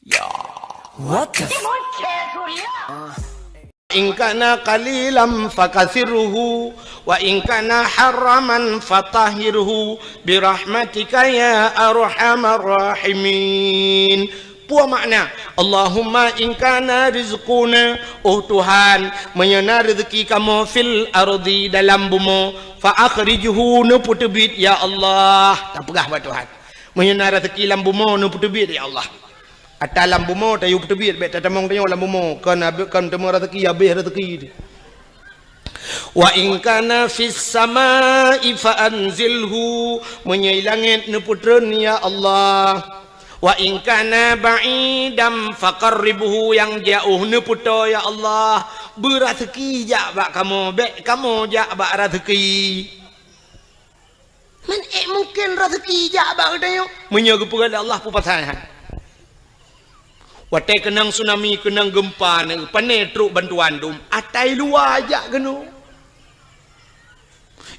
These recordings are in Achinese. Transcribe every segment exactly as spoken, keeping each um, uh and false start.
Ya. What the f- In kana qalilan fakasirhu, wa in kana haraman fatahhirhu, birahmatika ya arhamar rahimin. Peue makna? Allahumma in kana rizquna, oh Tuhan, meunyoe na rezeki kamoe fil ardi, dalam bumoe, fa akhrijhu, neupeuteubiet ya Allah. Tapeugah bak Tuhan. Meunyoe na rezeki lam bumoe, neupeuteubiet ya Allah. Ata lam bumoe tayue peuteubiet, bék tatamong tanyoe lam bumoe, kon abéh, kon teuma rezeki, abéh rezeki. Wa in kana fis samai fa anzilhu, meunyoe i langét neupeutreun ya Allah. Wa in kana ba'idan faqarribhu, nyang jiôh neupeutoe ya Allah. Beurazeki jak bak kamoe, bék kamoe jak bak razeki. Man ék mungken raseuki jak bak geutanyoe? Meunyoe geupeugah lé Allah peue pasai hai. Watée keunong tsunami, keunong geumpa, pane trok bantuan dum, atai luwa jak keunoe.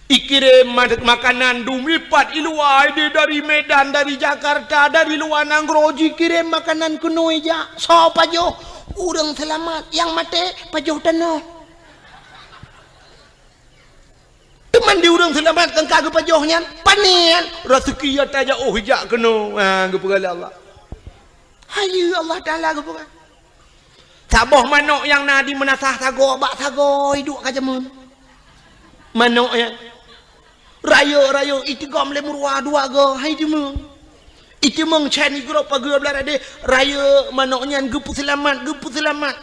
Ikirém ma-, makanan dum ipat iluwa, ideh dari Medan, dari Jakarta, dari luwa nanggroe jikirém makanan keunoe jak. Soe pajoh? Ureuëng seulamat, nyang maté pajoh tanoh. Teuma di ureuëng seulamat nyang ka geupajoh nyan, pane nyan, raseuki nyang tajak oh jak keunoe, ha, geupeugah lé Allah. Hayeue Allah Taala geupeugah. Saboh manok nyang na di meunasah sagoe bak sagoe iduek ka jameun. Manok nyan. Rayeuk-rayeuk itigom lé meuruwa dua goe, hai jameun. Iteumeung chan igrob pageue blah radeh, rayeuk manok nyan geupeuseulamat, geupeuseulamat.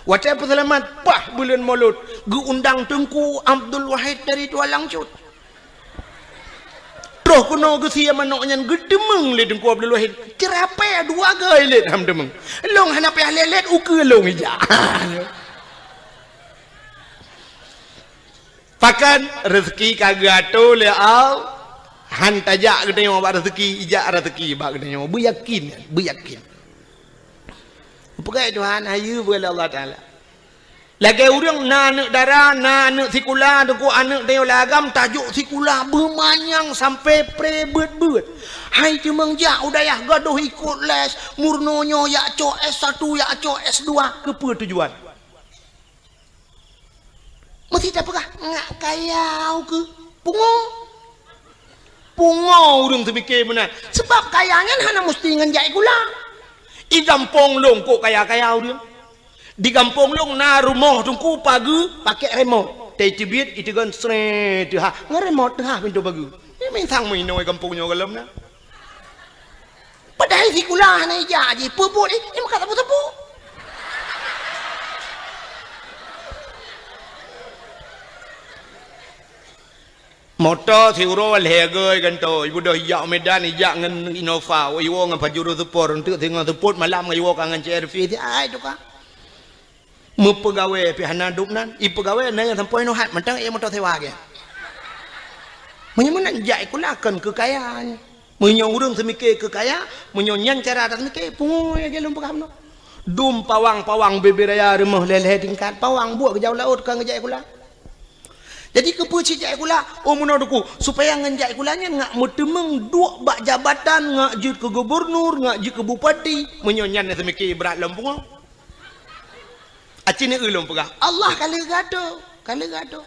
Watée peuseulamat, paih buleuen Molot, geuundang Teungku Abdul Wahid dari Tualang Cut. Troh keunoe geusie manok nyan geuteumeung lé Teungku Abdul Wahid. Ceurapée dua goe lét han teumeung. Lông hana payah lé-lét, ukeue lông ija. Pakon, raseuki ka geuatoe lé Allah, han tajak geutanyoe bak raseuki, ijak raseuki bak geutanyoe. Beuyakin, beuyakin. Peugah Tuhan, hayeue peugah lé Allah Taala. Lagée ureuëng na aneuëk dara, na aneuëk sikula, teungku aneuëk tanyoe lé agam, tajok sikula beumanyang sampai pre beuet-beuet. Hai teumeung jak u dayah gadôh ikot les, meurunoe nyoe jak cok S satu, jak cok S dua, keupeue tujuan? Meusti tapeugah, ngak kaya ukeue. Pungo. Pungo ureuëng teupike meunan. Sebab kaya nyan hana meusti ngon jak sikula. I gampông lông kok kaya-kaya ureuëng. Di gampông lông na rumoh teungku pageue pakai remot. Teubiet iteugon sree teuhah. Ngon remot teuhah pintoe pageue. Nyan minsang meuinoe gampông nyoe gohlom na. Padahai sikula hana ijak jih, peue buet jih, nyang meukat sapeue-sapeue. Moto siuroe lhée goe gantoe, ibeudôh ijak u Medan, ijak ngon Innova, iwoe ngon Pajero Sport, eunteuk singoh seupôt malam ngon iwoe ka ngon C R V, si ai tukang. Meupeugawée pih hana dum nan, ipeugawée na nyang sampoe inoe hat mantong ék moto sewa gét. Meunyoe meunan jak sikula kon keu kaya nyan. Meunyoe ureuëng seumike keu kaya, meunyoe nyan cara that seumike, pungo lagée lôn peugah bunoe. Dum pawang-pawang bubé raya rumoh lhée-lhée tingkat, pawang buet geujak u laôt ka geujak sikula. Jadi keupeue cit jak sikula? Oh meunoe teungku, supaya ngon jak sikula nyan ngak meuteumeung duek bak jabatan, ngak jeuet keu gubunur, ngak jeuet keu bupati, meunyoe nyan na seumike brat lom pungo. Aci neu lôn peugah, Allah ka lheueh geuatoe, ka lheueh geuatoe.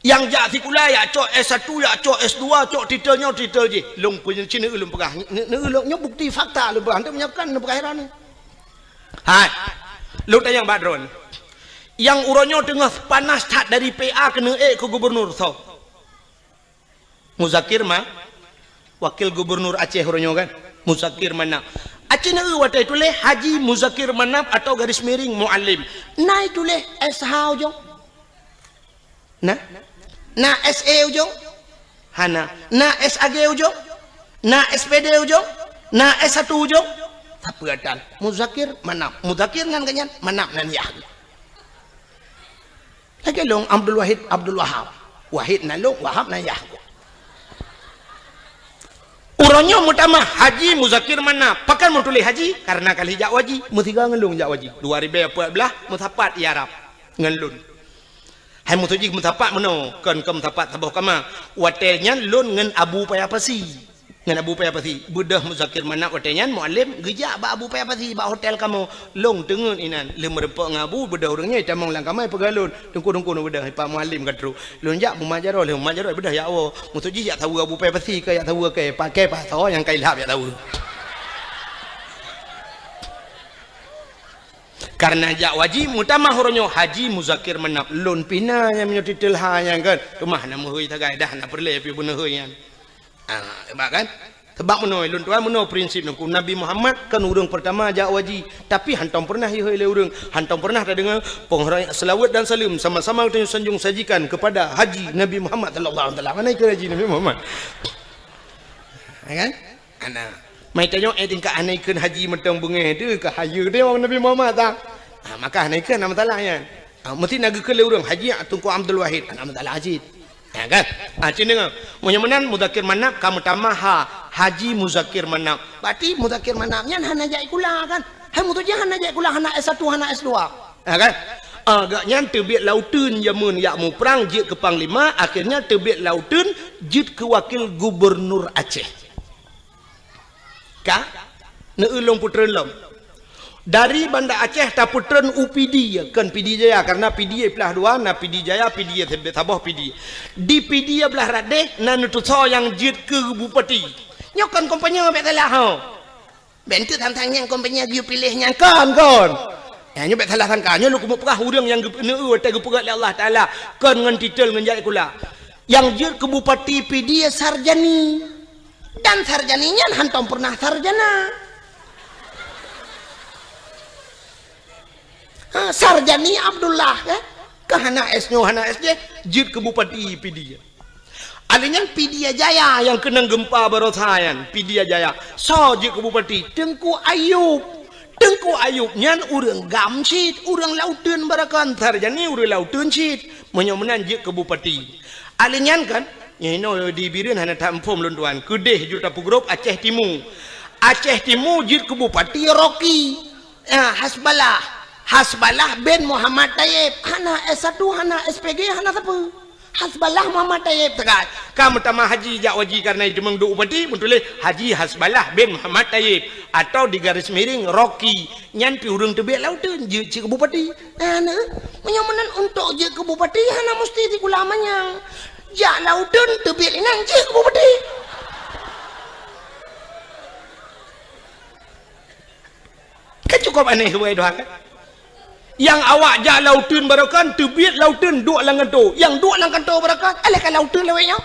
Nyang jak sikula, jak cok S satu, jak cok S dua, cok titel nyoe, titel jih. Lôn peunyeucin neu lôn peugah, neu lôn nyoe bukti fakta lôn peugah, hana meunyoe kon lôn peugah hiran. Hai. Lôn tanyong bak droen. Nyang uroe nyoe teungoh panas that dari P A keuneuk ék keu gubunur soe? Muzakir Ma, wakil gubunur Aceh uroe nyoe kan? Muzakir Manaf. Aci neu watée tuléh Haji Muzakir Manaf atau garis miring Muallim. Na ituléh S H ujong? Na? Na S A ujong? Hana. Na S A G ujong? Na S P D ujong? Na S satu ujong? Sapeue atan? Muzakir Manaf. Muzakir nan geuhnyan, Manaf nan yah. Lagée lôn Abdul Wahid, Abdul Wahab. Wahid nan lôn, Wahab nan yah. Uroe nyoe meutamah Haji Muzakir Manaf. Pakon meutuléh Haji? Karena ka lheueh jak u haji. Meusigoe ngon lôn jak u haji. Dua ribée peuet blaih meusapat i Arab ngon lôn. Hai meutuju meusapat meunoe, kon, kon meusapat saboh kama. Watée nyan lôn ngon Abu Paya Pasi. Ngon Abu Paya Pasi, beudôh Muzakir Manab watée nyan Mualem geujak bak Abu Paya Pasi bak hotel kamoe. Lôn teungeut inan, lheueh meureumpok ngon Abu, beudôh ureuëng nyan jitamong lam kama jipeugah lôn, "Teungku, Teungku, neubeudôh, Pak Mualem ka trok." Lôn jak mumat jaroe, lheueh mumat jaroe beudôh jak woe. Maksud jih jak saweue Abu Paya Pasi, ka jak saweue kée, paké pasoe nyang ka ilhab jak saweue. Kareuna jak haji meutamah uroe nyoe Haji Muzakir Manab, lôn pih na nyang meunyoe titel ha nyan kan. Teuma hana meuhôi sagai, dah hana peureulée pih beuneuhôi nyan. Ah, sebab kan? Sebab meunoe lôn tuan, meunoe prinsip Teungku. Nabi Muhammad kan ureuëng peurtama jak haji, tapi hantom peureunah ihôi lé ureuëng, hantom peureunah tadeungoe peunghoreumat, seulaweuet dan saleuem sama-sama geutanyoe sanjong sajikan keupada Haji Nabi Muhammad sallallahu alaihi wasallam. Mana ikeu Haji Nabi Muhammad? Ya kan? Ana. Mai tanyoe, eh, tingkat hana ikheun haji mantong beungéh teuh, ka hayeue teuh Nabi Muhammad ta. Ha, maka hana ikheun, hana masalah nyan. Ha, meusti na geukheun lé ureuëng, Haji Teungku Abdul Wahid, hana masalah cit. Ha, kan? Ha, cit deungoe. Meunyoe meunan, Muzakir Manab ka meutamah ha, Haji Muzakir Manab. Berarti Muzakir Manab nyan hana jak sikula, kan? Hai, meutuju hana jak sikula, hana S satu, hana S dua. Ha, kan? Ah, gobnyan teubiet lam uteuen jameun jak muprang jeuet keu panglima, akhirnya teubiet lam uteuen jeuet keu wakil gubernur Aceh. Ka? Neu-eu lôn peutreun lom. Dari Banda Aceh tapeutreun u Pidie, kon Pidie Jaya, karena Pidie plah dua, na Pidie Jaya, Pidie saboh Pidie. Di Pidie blah rot deh, na neutusoe nyang jeuet keu bupati. Nyoe kon kompanye bék salah, ho. Bék enteuk sang-sang nyang kompanye geuyue piléh nyang kon, kon. Ya, nyoe bék salah sangka. Nyoe lôn keumeung peugah ureuëng nyang geupeuneu watée geupeugah lé Allah Taala kon ngon titel ngon jak sikula. Nyang jeuet keu bupati Pidie Sarjani. Dan Sarjani nyan hantom peureunah sarjana. Ha, Sarjani Abdullah, ya. Ka hana S nyoe, hana S jih, jeuet keu bupati Pidie. Alèh nyan Pidie Jaya nyang keunong geumpa baroesa nyan, Pidie Jaya. Soe jeuet keu bupati? Teungku Ayub. Teungku Ayub nyan ureuëng GAM cit, ureuëng lam uteuen barokon, Sarjani ureuëng lam uteuen cit. Meunyoe meunan jeuet keu bupati. Alèh nyan kan, nyoe inoe di Bireuen hana that muphom lôn tuan. Keudeh ju tapeugrôp Aceh Timu. Aceh Timu jeuet keu bupati Rocky. Ya, Hasballah. Hasballah bin Muhammad Tayyib. Hana S satu, hana S P G, hana sapeue. Hasballah Muhammad Tayyib teuka. Ka meutamah haji jak haji kareuna jiteumeung duek bupati, meutuléh Haji Hasballah bin Muhammad Tayyib atau di garis miring Rocky. Nyan pih ureuëng teubiet lam uteuen jeuet cit keu bupati. Nah, nah. Meunyoe meunan untuk jeuet keu bupati hana musti sikula manyang. Jak lam uteuen teubiet inan jeuet keu bupati. Kan cukup aneh, wahai Tuhan, kan? Nyang awak jak lam uteuen barokon, teubiet lam uteuen duek lam kantô. Nyang duek lam kantô barokon, alah ka lam uteuen lawét nyoe.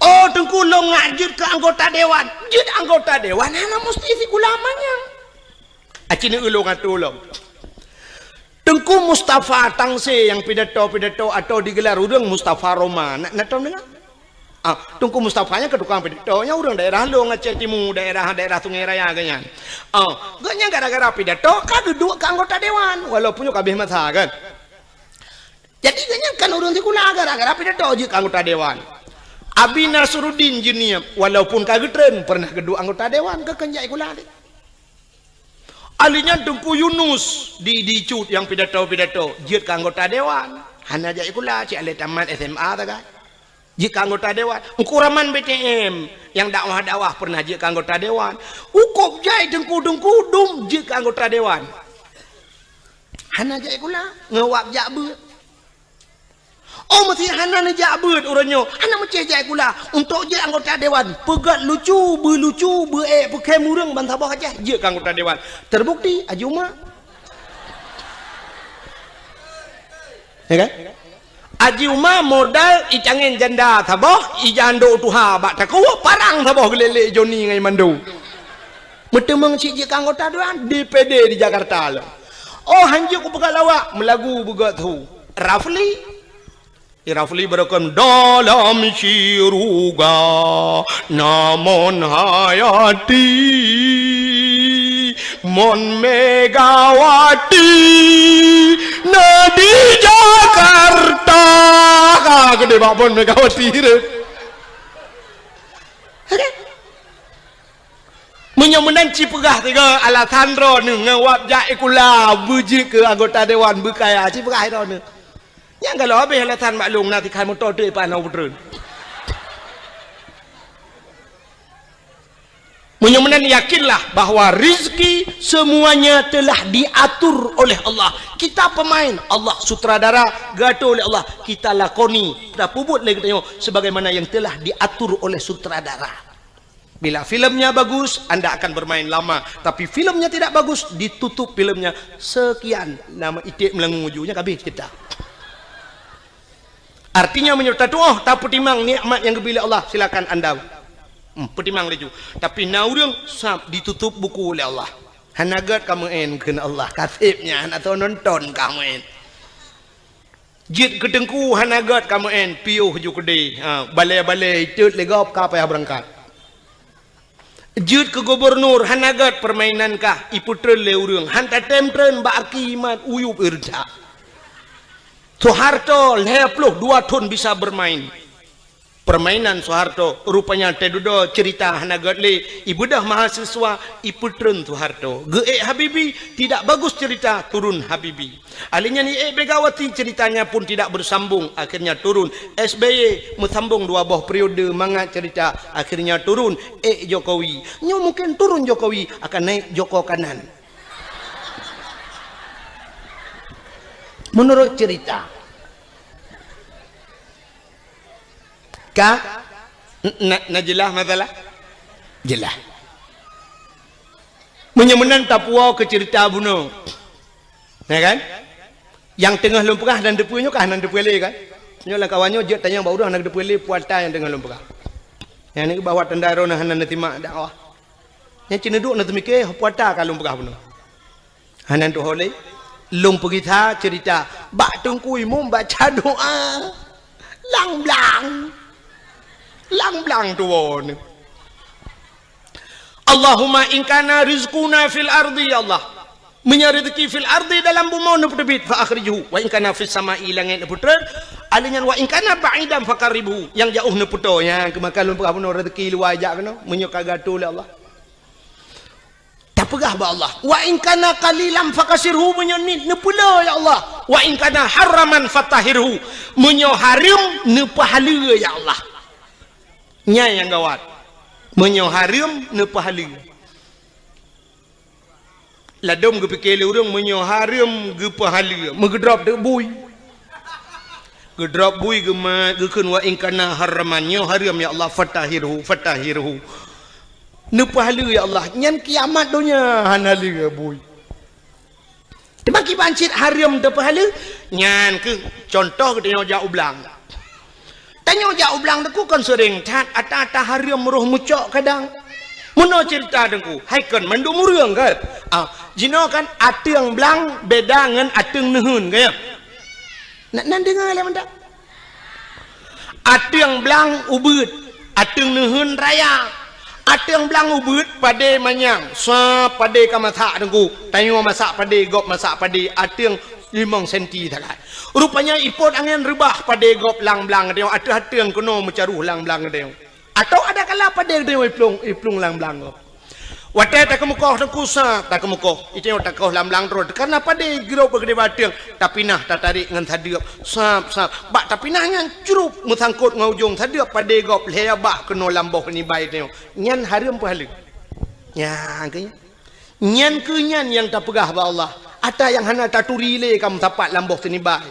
Oh, Teungku, lôn ngak jeuet keu anggota dewan. Jeuet anggota dewan hana musti sikula manyang. Aci neu ulôn atô lom. Teungku Mustafa Tangse nyang pidato-pidato atau digelar ureuëng Mustafa Roma. Na, na tom deungoe? Ah, Teungku Mustafa nyan keu tukang pidato, nyan ureuëng daerah lôn Aceh Timu, daerah, daerah Sungai Raya geuh nyan. Ah, geuh nyan gara-gara pidato ka geuduek keu anggota dewan, walaupun nyoe ka habéh masa kan. Jadi geuh nyan kan ureuëng sikula gara-gara pidato jeuet keu anggota dewan. Abi Nasruddin Jeunieb, walaupun ka geutreun, pernah geuduek anggota dewan, geuh kon jak sikula lé. Alèh nyan Teungku Yunus di, di Cut nyang pidato-pidato, jeuet keu anggota dewan. Hana jak sikula, cit alah tamat S M A sagai. Jeuet keu anggota dewan. Teungku Rahman B T M nyang dakwah-dakwah pernah jeuet keu anggota dewan. Ukôb jai teungku-teungku dum jeuet keu anggota dewan. Hana jak sikula, ngon wab jak beuet. Oh, meusé hana neujak beuet uroe nyoe, hana meucéh jak sikula. Untuk jeuet anggota dewan, peugét lucu, beulucu, beuék peukhém ureuëng bansaboh Aceh, jeuet keu anggota dewan. Terbukti, Haji Uma. Ya kan? Haji Uma modal icangén janda saboh, ijandô tuha bak takue, parang saboh geulélé Joni ngon Mando. Meuteumeung cit jeuet keu anggota dewan D P D di Jakarta lom. Oh, hanjeuet kupeugah lawak, meulagu beugét su. Rafli. Rafli beureukan dalam syeuruga, na Mon Hayati, Mon Megawati, na di Jakarta. Ka geude bak Mon Megawati tu. Meunyoe meunan ci peugah tiga alasan droeneuh ngon wab jak sikula beujeuet keu anggota dewan beukaya, ci peugah droeneuh. Nyang kalau habéh alasan bak lôn na tikhan moto teuk ipan hana peutreun. Meunyoe meunan yakinlah bahwa rizki semuanya telah diatur oleh Allah. Kita pemain, Allah sutradara, geuatur oleh Allah. Kita lakoni, tapeubuet lé geutanyoe sebagaimana yang telah diatur oleh sutradara. Bila filmnya bagus, anda akan bermain lama. Tapi filmnya tidak bagus, ditutup filmnya. Sekian, nama iték meulangong uju, nyan ka habéh cerita. Artinya, meunyoe tatuoh, tapeutimang nikmat nyang geubri lé Allah, silakan anda, hmm, peutimang laju. Tapi na ureuëng sab ditutup buku lé Allah. Hana gét ka meu'en kheun Allah, ka seb nyan hana soe nonton ka meu'en. Jeuet keu teungku hana gét ka meu'en, piôh ju keudeh. Ha, balée-balée itot lé gob ka payah beurangkat. Jeuet keu gubunur hana gét, peurmainan kah ipeutreun lé ureuëng, han tatem treun bak aki mat uyueb ireujak. Soeharto lhée ploh dua thon bisa beurmain. Peurmainan Soeharto, rupanya teududoe ceurita hana gét lé, ibeudôh mahasiswa, ipeutreun Soeharto. Geuék Habibie, tidak bagus cerita, turun Habibie. Ahli nyan iék Megawati, ceritanya pun tidak bersambung, akhirnya turun. S B Y meusambong dua boh periode mangat cerita, akhirnya turun. Ék Jokowi. Nyoe mungkin turun Jokowi, akan naik Joko Kanan. Menurut cerita. Ka? N-, na, na jeulaih masalah? Jeulaih. Meunyoe meunan tapuwoe keu ceurita bunoe. Ya kan? Nyang teungoh lôn peugah hana teupeue nyoe ka hana teupeue lé kan? Nyoe lam kawan nyoe jeuet tanyong bak ureuëng hana teupeue lé puata nyang teungoh lôn peugah. Nyang ni bahwa tanda droeneuh hana neusimak dakwah. Nyang cit neuduek neuteumike puata ka lôn peugah bunoe. Hana tuho lé. Lôn peugisa ceurita bak Teungku Imum baca doa. Lang blang. Lang blang tuwoe nyoe. Allahumma in kana rizquna fil ardi, ya Allah. Meunyoe rezeki fil ardi dalam bumoe neupeuteubiet, fa akhrijhu. Wa in kana fis sama'i, langét neupeutreun. Alèh nyan wa in kana ba'idan fa qarribhu. Nyang jaoh neupeutoe. Nyang keumakan lôn peugah bunoe rezeki luwa jak keunoe. Meunyoe ka geuatô lé Allah. Tapeugah bak Allah, "Wa in kana qalilan fakasirhu," meunyoe niet neupeulé, ya Allah. "Wa in kana haraman fatahhirhu," meunyoe hareuem neupeuhaleue, ya Allah. Nyan nyang gawat. Meunyoe hareuem neupeuhaleue. Ladôm geupike lé ureuëng meunyoe hareuem geupeuhaleue, meugeudrop teuk bui. Geudrop bui geumat, geukheun, "Wa in kana haraman," nyoe hareuem, ya Allah, "fatahhirhu, fatahhirhu." Neupeuhaleue, ya Allah, nyan kiamat donya hana lé bui. Teuma kiban cit hareuem teupeuhaleue, nyan keuh contoh geutanyoe jak u blang. Tanyoe jak u blang Teungku kon seuréng that, ata-ata hareuem roh mucok kadang. Meunoe ceurita Teungku, hai kon mandum ureuëng kan? Ah, jinoe kan ateueng blang beda ngon ateueng neuheun, kan ya? Nak nan deungoe lé mantap. Ateueng blang ubeuet, ateueng neuheun raya. Ateueng blang ubeuet padé manyang, sa padé ka masak Teungku. Tanyoe masak padé, gob masak padé, ateueng limong senti sagai. Rupanya ipot angén reubah padé gob lang blang tanyoe, ateueh ateueng keunoe meucaroh lang blang tanyoe. Atau ada kala padé tanyoe iplueng, iplueng lang blang gob. Watée takeumeukoh Teungku sa, takeumeukoh. Itanyoe takoh lang blang droe, karna padé girop keudeh bak ateueng, tapinah tatarek ngon sadeueb. Sab, sab. Bak tapinah nyan crup meusangkot ngon ujong sadeueb padé gob lhée bah keunoe lam boh nibai tanyoe. Nyan hareuem peuhaleue. Nyan keuh nyan. Nyan keuh nyan nyang tapeugah bak Allah. Ata nyang hana taturi lé ka meusapat lam boh sinibai.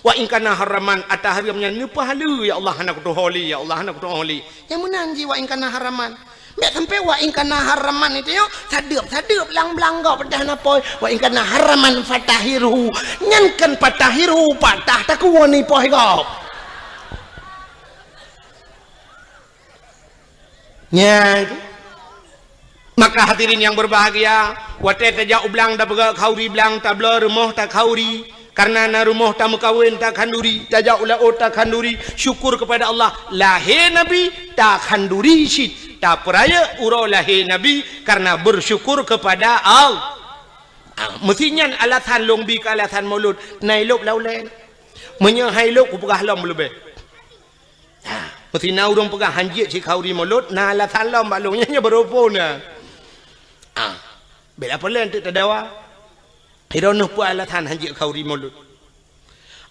Wa in kana haraman, ata hareuem nyan neupeuhaleue, ya Allah, hana kutuho lé, ya Allah, hana kutuho lé. Nyang meunan jih wa in kana haraman. Bék sampai wa in kana haraman itu yo, sadeueb-sadeueb lang blang gob peutah na poh. Wa in kana haraman fatahhirhu. Nyan kan fatahhirhu, patah takuwoe ni poh gob. Nyan. Maka hadirin yang berbahagia, watée tajak u blang tapeugah khauri blang, tabloe rumoh takhauri, karna na rumoh tameukawen takhanduri, tajak u laôt takhanduri, syukur kepada Allah, lahé Nabi takhanduri cit, tapeurayeuk uroe lahé Nabi karna bersyukur kepada Allah. Ah, meusi nyan alasan lôn bi keu alasan mulod, na ilôb lam ulée. Meunyoe hai lôb kupeugah lom leubeh. Ha, meusi na ureuëng peugah hanjeuet cit khauri mulod, na alasan lom bak lôn nyan, nyan baroe phon na. Ha, bela peue lé teuk tadawa. Droeneuh peue alasan hanjeuet khauri mulod?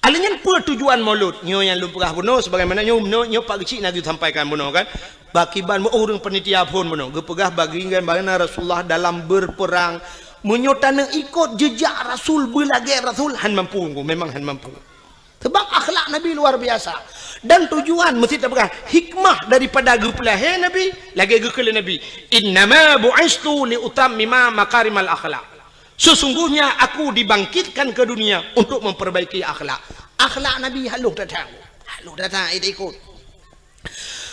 Alèh nyan peue tujuan Maulud? Nyoe nyang lôn peugah bunoe, sebagaimana nyoe, nyoe, nyoe Pak Geuchik na geusampaikan bunoe kan. Bak kiban ureueng panitia phôn bunoe, geupeugah bagi kan bagaimana Rasulullah dalam berperang. Meunyoe taneuk ikot jejak Rasul, beulagèe Rasul, han mampu, memang han mampu. Sebab akhlak Nabi luar biasa. Dan tujuan meusti tapeugah hikmah daripada geupeulahé Nabi, lagèe geukheun lé Nabi, "Innama bu'istu li utammima makarimal akhlak." Sesungguhnya aku dibangkitkan ke dunia untuk memperbaiki akhlak. Akhlak Nabi halôh that-that. Halôh that-that, eh, ikot.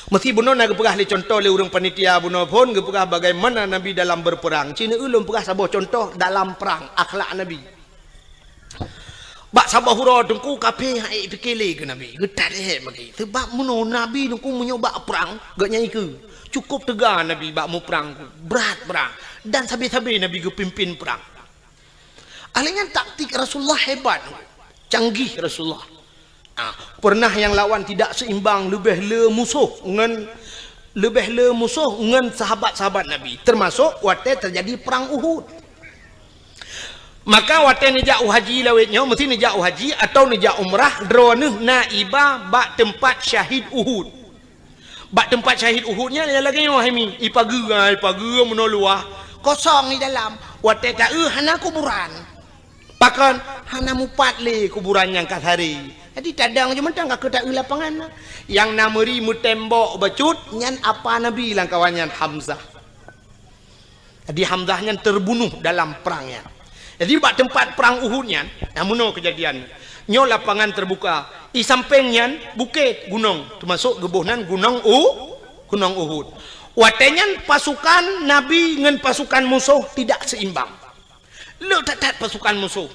Meusti bunoe na geupeugah lé contoh lé ureueng panitia bunoe phôn, geupeugah bagaimana Nabi dalam berperang. Ci neu ulôn peugah saboh contoh dalam perang, akhlak Nabi. Bak saboh uroe teungku kafé han ék pike lé keu Nabi. Geutat lé bagi. Sebab meunoe Nabi teungku meunyoe bak prang, gobnyan ikeu. Cukup teuga Nabi bak muprang, brat prang. Dan sabe-sabe Nabi geupimpin prang. Alèh nyan taktik Rasulullah hebat. Canggih Rasulullah. Ah, pernah nyang lawan tidak seimbang, leubeh le musoh ngon, leubeh le musoh ngon sahabat-sahabat Nabi, termasuk watèe terjadi perang Uhud. Maka watèe neujak u haji lawét nyoe, meusti neujak u haji atau neujak umrah, droeneuh na iba bak teumpat syahid Uhud. Bak teumpat syahid Uhud nyan lagèe nyoe hai mi, ipageue, ipageue meunoe luwah, kosong di dalam. Watèe taeu hana kuburan. Pakon? Hana mupat lé kuburan nyang ka saré. Jadi tadong jih mantong ka keu taeu lapangan. Nyang na meuri meutembok bacut nyan apa Nabi lam kawan nyan Hamzah. Jadi Hamzah nyan terbunuh dalam perang nyan. Jadi bak teumpat perang Uhud nyan, na meunoe keujadian. Nyoe lapangan terbuka. I sampéng nyan bukét, gunong, termasuk geuboh nan Gunong U-, Gunong Uhud. Watèe nyan pasukan Nabi ngon pasukan musoh tidak seimbang. Le that-that pasukan musoh.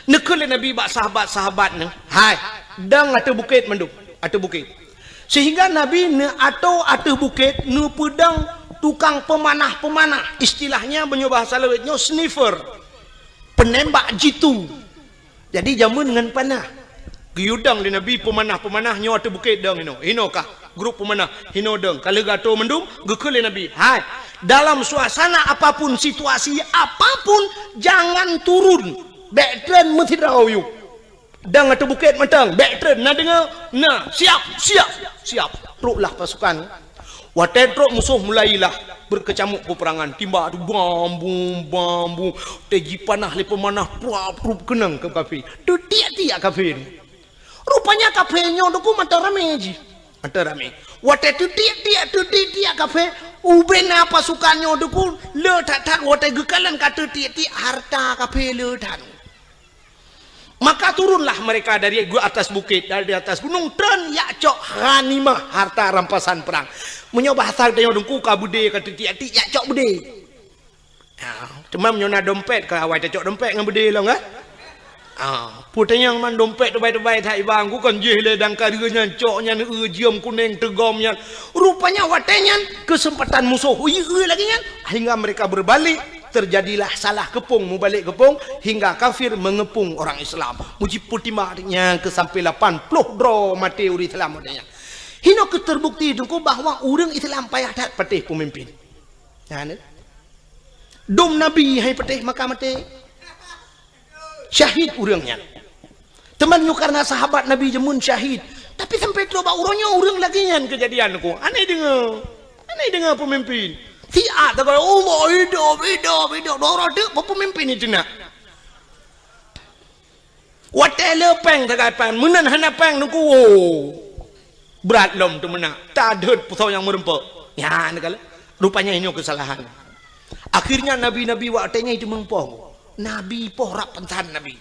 Neukheun lé Nabi bak sahabat-sahabat nyan, "Hai, dong ateueh bukét mandum, ateueh bukét." Sehingga Nabi neuatoe ateueh bukét, neupeudong tukang peumanah-peumanah. Istilahnya meunyoe bahasa lawét nyoe sniper. Penembak jitu. Jadi jameun ngon panah. Geuyue dong lé Nabi peumanah-peumanah nyoe ateueh bukét dong inoe. Inoe kah grup peumanah, inoe dong. Ka lheueh geuatoe mandum, geukheun lé Nabi, "Hai, dalam suasana apapun, situasi apapun, jangan turun. Bèk treun meusidroe yue." Dong ateueh bukét mantong, bèk treun, na deungö? Na, siap, siap, siap. Troklah pasukan. Watèe trok musoh mulailah beukeucamuk peperangan, timbak tu bam bum, bam bum, watèe jipanah lé peumanah pruap prup keunong keu kafé. Teutiek-tiek kafé. Rupanya kafé nyoe teungku mantong ramé jih. Mantong ramé. Watèe teutiek-tiek, teutiek-tiek kafé, ubena pasukan nyoe teungku le that-that watèe geukalon ka teutiek-tiek hareuta kafé le that. Maka turunlah mereka dari atas bukét, dari atas gunong, treun jak cok ghanimah, harta rampasan perang. Meunyoe bahasa tanyoe teungku ka beudé ka teutiek-tiek, jak cok beudé. Ha, teuma meunyoe na dompet, ka awai tacok dompet ngon beudé lom, kan? Ha, peue tanyong man dompet teubai-teubai that iba, ku kon jih lé dang ka deuh nyan, cok nyan, eu, jeuem kuneng, teugom nyan. Rupanya watèe nyan keuseumpatan musoh, ui, eu lagèe nyan, hingga mereka berbalik, terjadilah salah keupông, mubalek keupông, hingga kafir mengepung orang Islam. Meujipeutimbang nyan keu sampoe lapan ploh droe maté ureueng Islam watèe nyan. Hinoe keuh terbukti teungku bahwa ureueng Islam payah that patéh peumimpin. Nyan, eh. Dum Nabi hai patéh maka maté. Syahid ureueng nyan. Teuma nyoe karena sahabat Nabi jameun syahid. Tapi sampoe trok bak uroe nyoe ureueng lagèe nyan keujadian ku. Aneh deungö. Aneh deungö peumimpin. Siat takalon, "Allah hidup, hidup, hidup." Dua uroe teuk peumimpin itu nak. Watèe le pèng sagai pèng, meunan hana pèng teungku. Brat lom teumeunak. Tadeuet peusau nyang meurumpok. Nyan kala. Rupanya nyoe keusalahan. Akhirnya nabi-nabi watèe nyan itu meurumpok. Nabi poh rab pansan Nabi.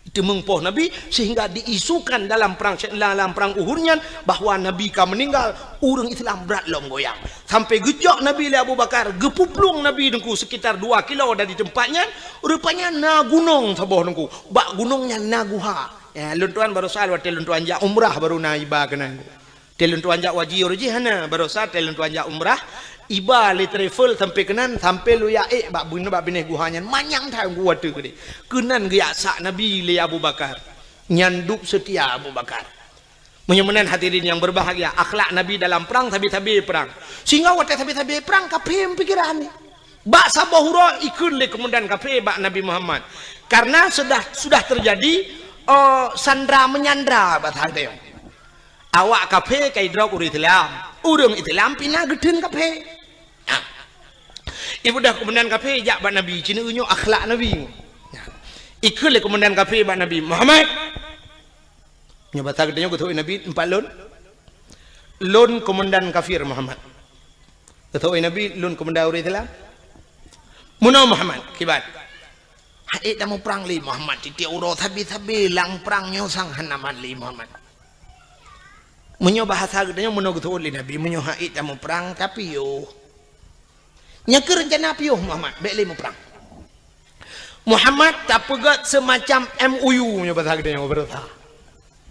Teumeung poh Nabi, sehingga diisukan dalam perang, dalam perang Uhud nyan bahwa Nabi ka meninggal, ureueng Islam brat lom goyang. Sampai geujok Nabi lé Abu Bakar, geupuplueng Nabi teungku sekitar dua kilo dari tempat nyan, rupanya na gunong saboh teungku. Bak gunong nyan na guha. Ya, lôn tuan barosa watèe lôn tuan jak umrah baru na iba keunan. Teuh lôn tuan jak haji uroe jih hana, barosa teuh lôn tuan jak umrah, iba lé travel sampai keunan, sampai lôn jak ék bak bun-, bak binéh guha nyan, manyang that geuh ateueh keudéh. Keunan geujak sak Nabi lé Abu Bakar. Nyan dub seutia Abu Bakar. Meunyoe meunan hadirin nyang berbahagia, akhlak Nabi dalam perang, sabe-sabe perang. Sehingga watèe sabe-sabe perang, kafé pikiran. Bak saboh uroe ikheun lé keumandan kafé bak Nabi Muhammad. Karena sudah, sudah terjadi Oh, sandra menyandra bahasa geutanyoe. Awak kafé ka idrop ureuëng Islam. Ureuëng Islam pih na geutheun kafé. Ha. Ibeudôh komandan kafé jak bak Nabi, ci nyoe akhlak Nabi. Ha. Ikheun lé komandan kafé bak Nabi, "Muhammad." Nyoe bahasa geutanyoe geuteupeue Nabi, "Empat lôn." "Lôn komandan kafir, Muhammad." Geuteupeue Nabi, "Lôn komandan ureuëng Islam." "Meunoe Muhammad, kiban?" "Hana ék tamuprang lé Muhammad, tieb-tieb uroe sabe-sabe lam prang nyoe sang hana mat lé Muhammad." Meunyoe bahasa geutanyoe meunoe geuteupeue lé Nabi, meunyoe hana ék tamuprang, tapiôh. Nyan keuh reuncana piôh Muhammad, bék lé muprang. Muhammad tapeugét seumacam M O U nyoe bahasa geutanyoe beureusa.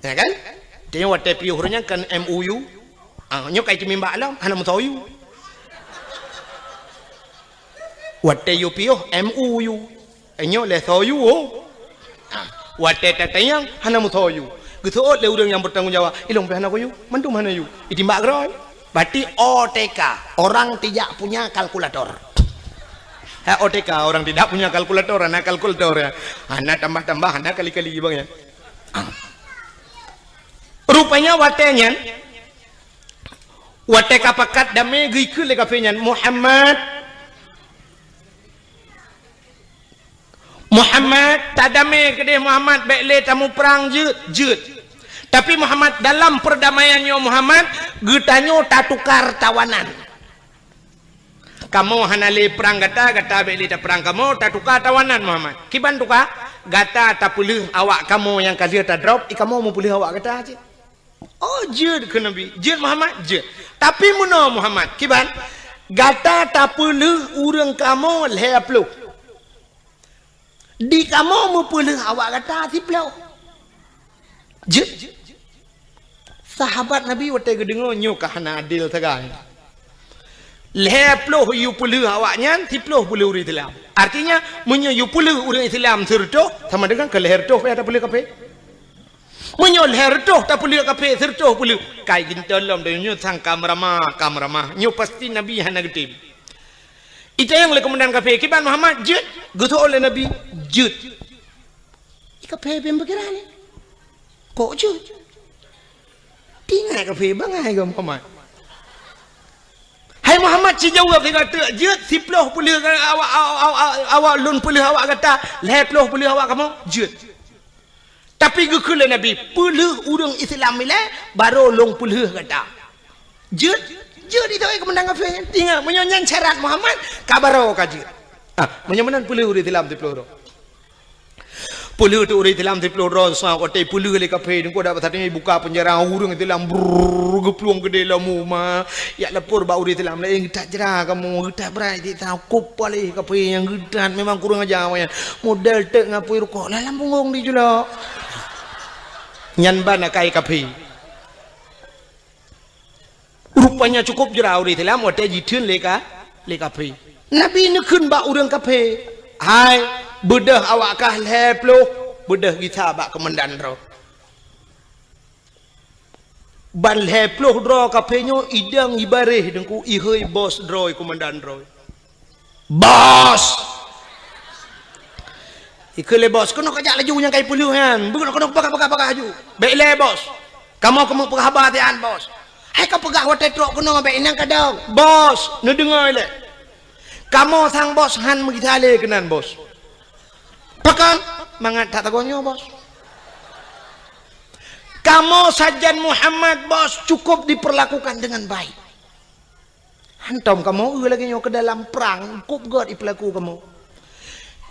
Ya kan? Tanyoe watée piôh ureuëng nyan kan M O U. Ah, nyoe kai teumimbak lom, hana meusoe U. Watée yue piôh M O U. Nyoe lé soe U. Ah, watée tatanyong hana meusoe U. Geuseuôt lé ureuëng nyang bertanggung jawab, ilong pih hana soe U, mandum hana U. Itimbak keudroe. Berarti O T K, orang tidak punya kalkulator. Ha, O T K, orang tidak punya kalkulator, hana kalkulator ya. Hana tambah-tambah, hana kali-kali bang ya. Ah. Rupanya watée nyan, watée ka pakat damé geukheun lé kafé nyan, "Muhammad, Muhammad, tadamé keudeh Muhammad, bék lé tamuprang jeuet, jeuet. Tapi Muhammad, dalam perdamaian nyoe Muhammad, geutanyoe tatukar tawanan." Kamoe hana lé prang gata, gata bék lé taprang kamoe, tatuka tawanan Muhammad. Kiban tuka? Gata tapeuleueh awak kamoe nyang ka lheueh tadrop, i kamoe meupeuleueh awak gata cit. Oh, jeuet kheun Nabi. Jeuet Muhammad, jeuet. Tapi meunoe Muhammad, kiban? Gata tapeuleueh ureuëng kamoe lhée ploh. Di kamoe meupeuleueh awak gata siploh. Jeuet. Sahabat Nabi watée geudeungoe nyoe ka hana adil sagai. Lhée ploh yue peuleueh awak nyan, siploh peuleueh ureuëng Islam. Artinya, meunyoe yue peuleueh ureuëng Islam sireutôh, sama dengan keu lhée reutôh payah tapeuleueh kafé. Meunyoe lhée reutôh tapeuleueh kafé, sireutôh peuleueh, kai geuntôi lom donya sangka meuramah, ka meuramah. Nyoe pasti Nabi hana geutem. Itanyong lé komandan kafé, "Kiban Muhammad jeuet?" Geuseuôt lé Nabi, "Jeuet." Di kafé bèk pikiran ni. Kok jeuet? Tinggai kafé bangai keu Muhammad. "Hai Muhammad, ci jaweueb tinggai teuk jeuet, siploh peuleueh awak, awak, awak, awak lôn peuleueh awak gata, lhée ploh peuleueh awak kamoe, jeuet." Tapi geukheun lé Nabi, "Peuleueh ureuëng Islam ilée, barô lôn peuleueh gata." Jeuet, jeuet itu, eh, komandan kafé. Ingat, meunyoe nyan syarat Muhammad, ka barô ka jeuet. Ah, meunyoe meunan peuleueh ureuëng Islam siploh droe. Peuleueh teuk ureuëng Islam siploh droe, sa watée peuleueh lé kafé, deungon dak pasateueng buka peunjara ureuëng Islam, brrrr, geuplueng keudeh lom uma. Jak lapor bak ureuëng Islam laén, "Geutat jra kamoe, geutat brat cit, sa kup paléh kafé nyang geutat, memang kurang aja awaknyan. Model teuk ngon apui rukok, lam punggong dijulok." Nyan ban akai kafé. Rupanya cukup jra ureuëng Islam watée jitheun lé ka, lé kafé. Nabi neukheun bak ureuëng kafé, "Hai, beudôh awak kah lhée ploh, beudôh gisa bak komandan droe." Ban lhée ploh droe kafé nyoe idong ibaréh deungon ihôi bos droe, komandan droe. "Bos!" Ikheun lé bos, "Keunoe kajak laju nyang kai peuleueh nyan. Beuh keunoe, keunoe, peugah, peugah, peugah laju." "Bék lé, Bos. Kamoe keumeung peugah haba siat, Bos." "Hai kapeugah watée trok keunoe, bék inong kadong." "Bos, neudeungoe lé. Kamoe sang Bos han meugisa lé keunan, Bos." "Pakon?" "Mangat that sagoe nyoe, Bos." "Kamoe sajan Muhammad, Bos, cukup diperlakukan dengan baik. Hantom kamoe eu lagée nyoe keu dalam prang, kup gét ipeulaku kamoe.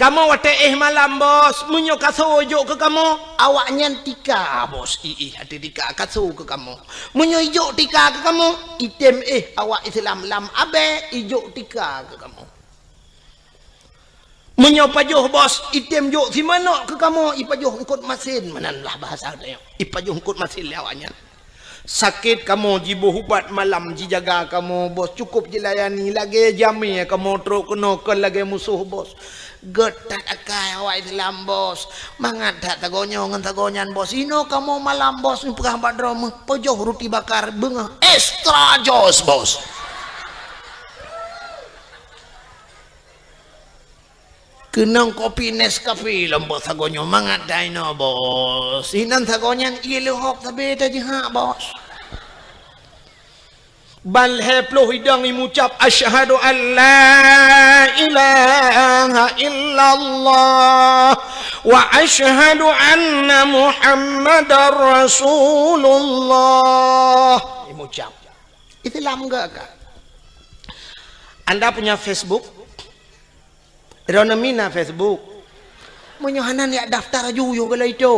Kamoe watée éh malam, Bos, meunyoe kaso ijok keu kamoe, awaknyan tika, Bos, iéh ateueh tika kaso keu kamoe. Meunyoe ijok tika keu kamoe, item éh awak Islam lam abée ijok tika keu kamoe. Meunyoe pajoh, Bos, item jok simanok keu kamoe, ipajoh eungkot masin, meunan lah bahasa tanyoe. Ipajoh eungkot masin lé awaknyan. Sakét kamoe jiboh ubat malam, jijaga kamoe, Bos, cukup jilayani, lagée jamé kamoe trok keunoe kon lagée musoh, Bos. Gét that akai awak Islam, Bos. Mangat that sagoe nyoe ngon sagoe nyan, Bos. Inoe kamoe malam, Bos, neupeugah bak droe meuh, pajoh ruti bakar, beungoh extra jos, Bos." Keunong kopi Nescafe lom bak sagoe nyoe, mangat dai no, Bos. Inan sagoe nyan ié leuhop sabe tajihak, Bos. Ban lhée ploh idong imucab, "Asyhadu an la ilaha illallah wa asyhadu anna Muhammadar Rasulullah." Imucab. Islam geuh ka. Anda punya Facebook? Droeneuh mina Facebook. Meunyoe hana, jak daftar aju yue geuh lom itu.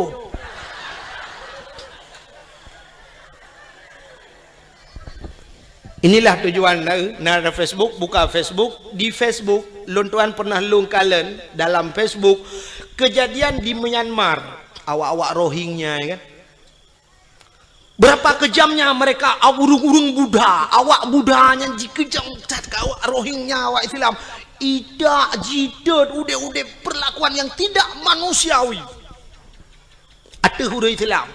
Inilah tujuan na, na ada Facebook, buka Facebook. Di Facebook, lôn tuan pernah lôn kalon dalam Facebook kejadian di Myanmar. Awak-awak Rohingya, ya kan? Berapa kejamnya mereka, ureuëng-ureuëng Buddha, awak Buddha nyan jikeujam that keu awak Rohingya, awak Islam. Idak, jitot, udeb-udeb perlakuan yang tidak manusiawi. Ateueh ureuëng Islam.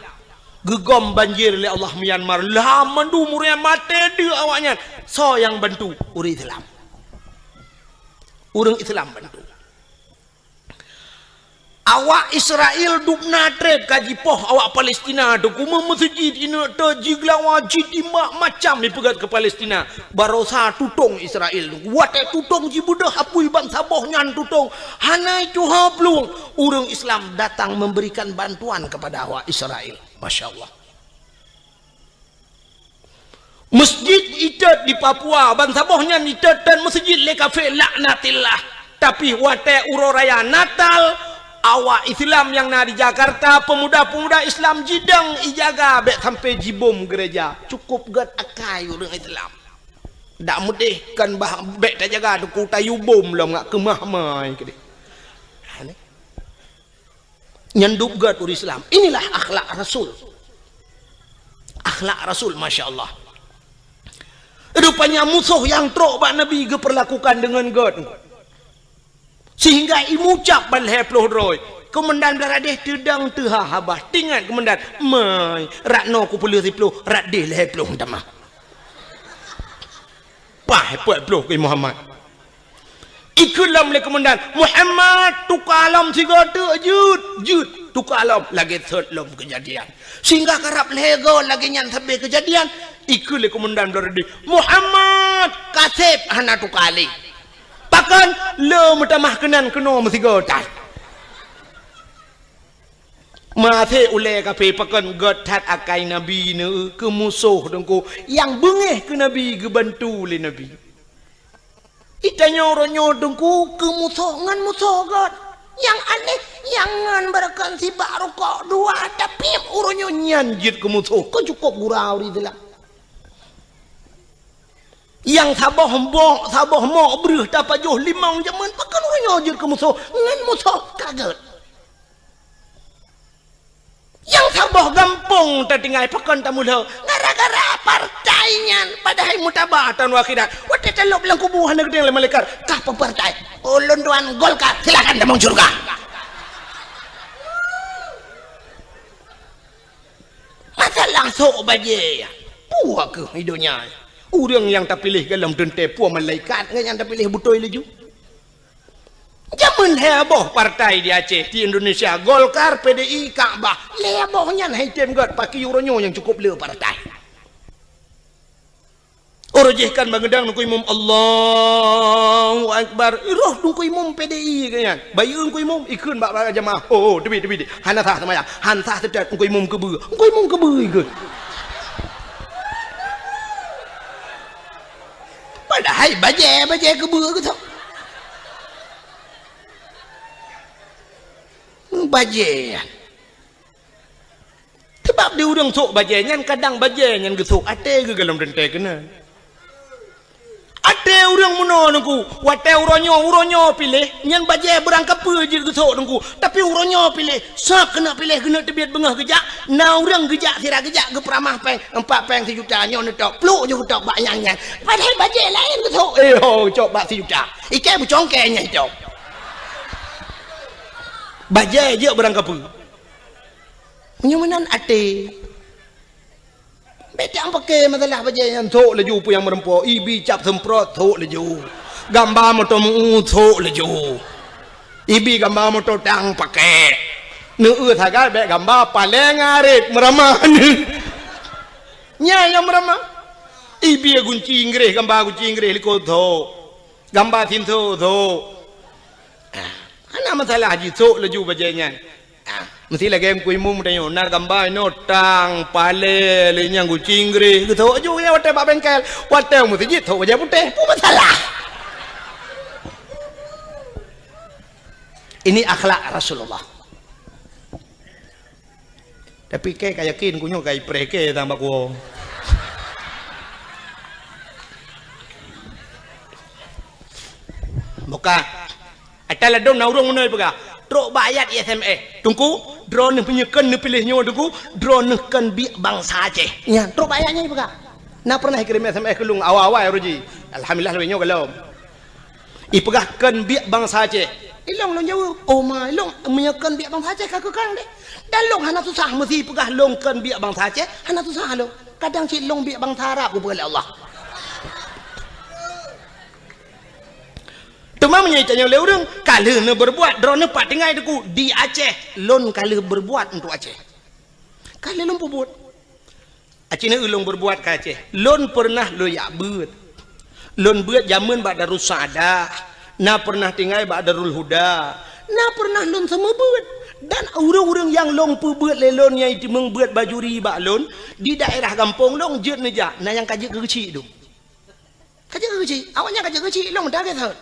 Geugom banjir lé Allah Myanmar. Lah mandum ureuëng maté deuek awaknyan. Soe nyang bantu? Ureuëng Islam. Ureuëng Islam bantu. Awak Israel dubna treb ka jipoh awak Palestina tu, kumeung meuseujid ineuk te jigeulawa, jitimbak macam jipeugét keu Palestina. Barosa tutong Israel tu. Watée tutong jibeudôh apui bansaboh nyan tutong, hana tuha plueng. Ureuëng Islam datang memberikan bantuan kepada awak Israel. Masya Allah. Masjid itot di Papua, bansaboh nyan itot dan masjid lé kafé, laknatillah. Tapi watée uroe raya Natal, awak Islam nyang na di Jakarta, pemuda-pemuda Islam jidong ijaga bék sampai jibom gereja. Cukup gét akai ureuëng Islam. Dak meudeh kan bah bék tajaga teungku, tayue bom lom ngat keumah mai keudeh. Ha, ni. Nyan dub gét ureuëng Islam. Inilah akhlak Rasul. Akhlak Rasul, masya Allah. Rupanya musoh nyang trok bak Nabi geupeurlakukan deungon gét. Sehingga imucab ban lhée ploh droe. Komandan Blaradeh teudong teuha haba. Teuingat komandan, "Mai, rot noe kupeuleueh siploh, rot deh lhée ploh tamah." Paih peuet ploh keu Muhammad. Ikheun lom lé komandan, "Muhammad, tuka lom sigoe teuk jeuet, jeuet, tuka lom." Lagée sot lom keujadian. Sehingga karab lhée goe lagée nyan sabe keujadian, ikheun lé komandan Blaradeh, "Muhammad, kaseb hana tuka lé." Pakon? Le meutamah keunan keunoe meusigoe that. Maté ulée kafé pakon gét that akai Nabi neu keu musoh teungku nyang beungéh keu Nabi geubantu lé Nabi. Itanyoe uroe nyoe teungku keu musoh ngon musoh gét. Nyang aneh, nyang ngon beureukan sibak rukok dua, tapi uroe nyoe nyan jeuet keu musoh, keu cukop gura ureuëng Islam. Nyang saboh mbok, saboh mok breueh tapajoh limong jameun, pakon uroe nyoe jeuet keu musoh, ngon musoh ka gét. Nyang saboh gampông tatinggai pakon tamulhô, gara-gara partai nyan, padahai mutaba taun akhirat. Watée talôb lam kubu hana geuteueng lé malaikat, "Kah peue partai?" "Ulôn tuan Golkar." "Silakan tamong syeuruga." Masalah sôk bajée, peue kheueh i donya. Ureuëng nyang tapiléh golom teuntée peue malaikat ngon nyang tapiléh beutôi laju. Jameun lhée boh partai di Aceh, di Indonesia, Golkar, P D I, Kakbah. Lhée boh nyan hai tem gét, pakri uroe nyoe nyang cukop le partai. Uroe jih kan bangeudang Teungku Imum, "Allahu Akbar." Roh Teungku Imum P D I keu nyan. Bayeue Teungku Imum, ikheun bak, bak jamaah. "Oh, oh, teubiet, teubiet. Hana sah seumayang. Han sah seutôt Teungku Imum keubeue." Teungku Imum keubeue ikheun. Padahai bajée, bajée keubeue geuh tu. Bajée. Sabab di ureuëng sôk bajée nyan, kadang bajée nyan geusôk até geuh golom teuntée keunan. Até ureuëng meunoe Teungku, watée uroe nyoe, uroe nyoe piléh, nyan bajée beurangkapeue jeuet geusôk Teungku. Tapi uroe nyoe piléh, sab keuneuk piléh, keuneuk teubiet beungoh geujak, na ureuëng geujak, sira geujak, geupeuramah péng, empat péng sijuta, nyoe neutôb, plôk jeuet geutôb bak nyang nyan. Padahai bajée laén geusôk, eh ho, cok bak sijuta. Iké beucongkée nyang itôb. Bajée jeuet beurangkapeue. Meunyoe meunan até. Bék tapaké masalah bajée nyan, sôk laju peue nyang meureumpok, ibi cap seumprot, sôk laju. Gamba moto meu-, sôk laju. Ibi gamba moto tang pakai. Neueu sagai bèk gamba paleng arit meurama. Nyan nyang meurama. Ibi gunci Inggréh, gamba gunci Inggréh likot tho. Gamba sinso tho. Ah, hana masalah jisok laju bajèe nyan. Ah, meusti lagèe Teungku Imum tanyoe, na gamba inoe tang, paleng, lé nyang gunci Inggréh, geusok laju nyang watèe bak bengkel, watèe meuseujid sok bajèe putéh, peue masalah? Ini akhlak Rasulullah. Tapi kèe ka yakin, ku nyoe ka ipreh kèe tang bak kuwoe. Buka. Ata ladôm na ureueng meunoe peugah, trok bak ayat S M S. Teungku, droeneuh meunyoe kön neupiléh nyoe Teungku, droeneuh kön biek bansa Aceh. Nyan, trok bak ayat nyan peugah. Na pernah ikirém S M S keu lôn awai-awai uroe jih. Alhamdulillah lagèe nyoe gohlom. Ipeugah kön biek bansa Aceh. Ilôn lôn jaweueb, "Oh ma, ilôn meunyoe kön biek bansa Aceh ka keu kön deh." Dan lôn hana susah meusi peugah lôn kön biek bansa Aceh, hana susah lôn. Kadang cit lôn biek bansa Arab geupeugah lé Allah. Teuma meunyoe itanyong lé ureueng, ka lheueh neubeurbuat, droeneuh pat tinggai Teungku, di Aceh, lôn ka lheueh beurbuat untuk Aceh. Ka lheueh lôn peubuet. Aci na ulôn beurbuat ka Aceh. Lôn peureunah lôn jak beuet. Lôn beuet jameun bak Darussaaddah, na peureunah tinggai bak Darul Huda, na peureunah lôn seumeubeuet. Dan ureueng-ureueng nyang lôn peubeuet lé lôn nyang jiteumeung beuet bajuri bak lôn, di daerah gampông lôn jeuet neujak, na nyang ka jeuet keu geuchik dum. Ka jeuet keu geuchik, awaknyan ka jeuet keu geuchik, lôn meudagai thon.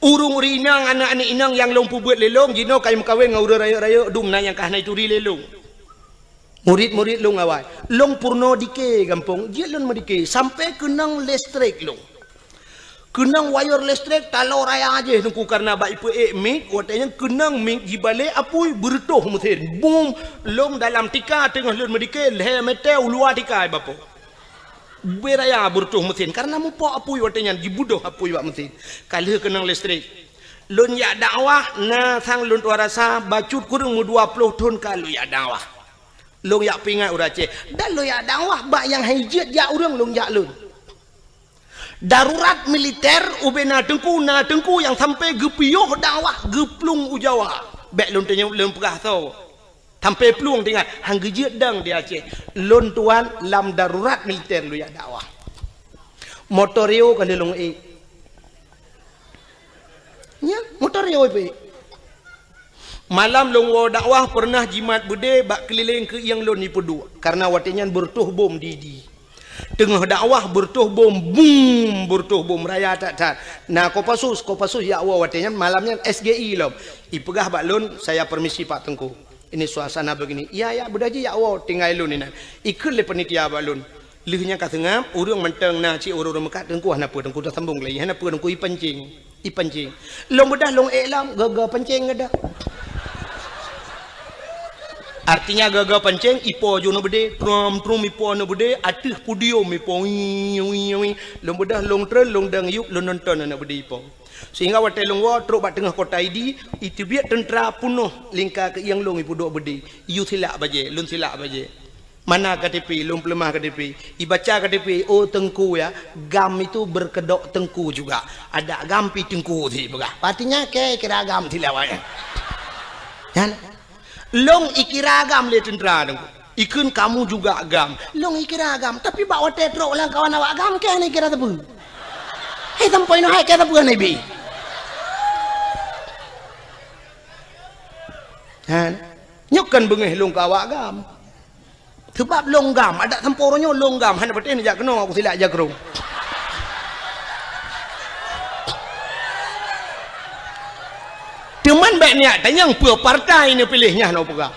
Ureueng-ureueng inong, aneuk-aneuk inong nyang lôn peubeuet lé lôn, jinoe ka meukawen ngon ureueng rayeuk-rayeuk dum, na nyang ka hana jituri lé lôn. Murit-murit lôn awai. Lôn peurunoe dike gampông, jeuet lôn meudike, sampoe keunong listrik lôn. Keunong wayeur listrik taloe raya jih Teungku, kareuna bak ipeuék mic, watèe nyan keunong mic jibalek apui, beureutôh meusen. Bum! Lôn dalam tika teungoh lôn meudike, lhèe mètè u luwa tika, Bapak. Beu raya beureutôh meusen, kareuna mupok apui watèe nyan, jibeudôh apui bak meusen. Ka lheueh keunong listrik. Lôn jak dakwah, na sang lôn tuan rasa, bacut kureueng meu dua ploh thon ka lôn jak dakwah. Lôn jak peuingat ureueng Aceh. Dan lôn jak dakwah bak nyang han jeuet jak ureueng lôn jak lôn. Darurat militer, ubé na teungku, na teungku nyang sampoe geupiôh dakwah geuplueng u Jawa. Bèk lôn tanyong lôn peugah soe. Sampoe plueng tinggai, han geujeuet dong di Aceh. Lôn tuan lam darurat militer lôn jak dakwah. Motor Rio ka lheueh lôn ék. Nyan, motor Rio ipeuék. Malam lôn woe dakwah peureunah jimat beudé bak keulileng keuieng lôn ipeuduek, kareuna watèe nyan beureutoh bom di, di. Teungoh dakwah beureutoh bom, bum, beureutoh bom raya that-that. Na Kopassus, Kopassus jak woe watèe nyan malam nyan S G I lom. Ipeugah bak lôn, "Saya permisi Pak Teungku. Ini suasana begini." "Iya, ya, beudah jih jak woe, tinggai lôn inan." Ikheun lé panitia bak lôn. Lheueh nyan ka seungab, ureueng mantong na cit ureueng-ureueng meukat, "Teungku hana peue, Teungku tasambong lé, hana peue Teungku, ipancing, ipancing." Lôn beudah lôn ék lom, gaga pancing geudah. Artinya gaga pancing, ipo ju aneuk beudé, trom, trom ipo aneuk beudé, ateueh podium ipo, wii, wii, wii. Lôn beudah lôn treun, lôn dang yup, lôn nonton aneuk beudé ipo. Sehingga watèe lôn woe trok bak teungoh kota Idi, iteubiet teuntra peunoh lingka keuieng lôn ipeuduek beudé. Iyue silak bajèe, lôn silak bajèe. Mana K T P, lôn peuleumah K T P. Ibaca K T P, "Oh Teungku ya, GAM itu berkedok teungku juga. Ada GAM pi teungku," ipeugah. Artinya kèe kira GAM silak awaknyan. Nyan. Lôn ikira GAM lé teuntra Teungku. Ikheun, "Kamu juga GAM." Lôn ikira GAM, tapi bak watèe trok lam kawan awak GAM, kèe hana ikira sapeue. Hai sampoe nyoe hai kèe sapeue hana ibi. Ha. Nyoe kan beungèh lôn keu awak GAM. Seubab lôn GAM, adak sampoe uroe nyoe lôn GAM, hana patéh neujak keunoe, aku silak jakrong. Teuma bèk neujak tanyong peue partai neupiléh, nyan lôn peugah.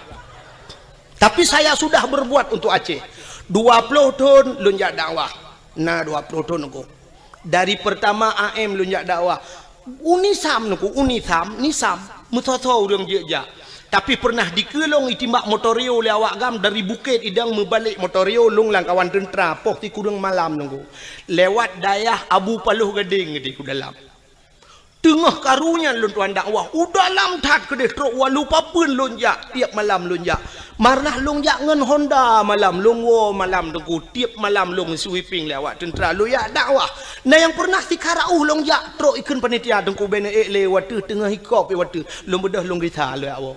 Tapi saya sudah berbuat untuk Aceh. Dua ploh thon lôn jak dakwah. Na dua ploh thon Teungku. Dari pertama A M lôn jak dakwah. UNISAM Teungku, UNISAM, NISAM, meusoe-soe ureueng jeuet jak. Tapi peureunah dikeue lôn itimbak motor Rio lé awak GAM dari Bukét Idong meubalek motor Rio lôn lam kawan teuntra poh sikureueng malam Teungku. Lewat dayah Abu Paloh Gadeng di ku dalam. Teungoh karu nyan lôn tuan dakwah, u dalam that keudeh trok walu papeuen lôn jak, tiep malam lôn jak. Pernah lôn jak ngon Honda malam, lôn woe malam Teungku, tiep malam lôn sweeping lé awak teuntra, lôn jak dakwah. Na nyang pernah sikara uh lôn jak trok ikheun panitia Teungku, bèk neuék lé watèe teungoh hikop watèe, lôn beudôh lôn gisa lôn jak woe.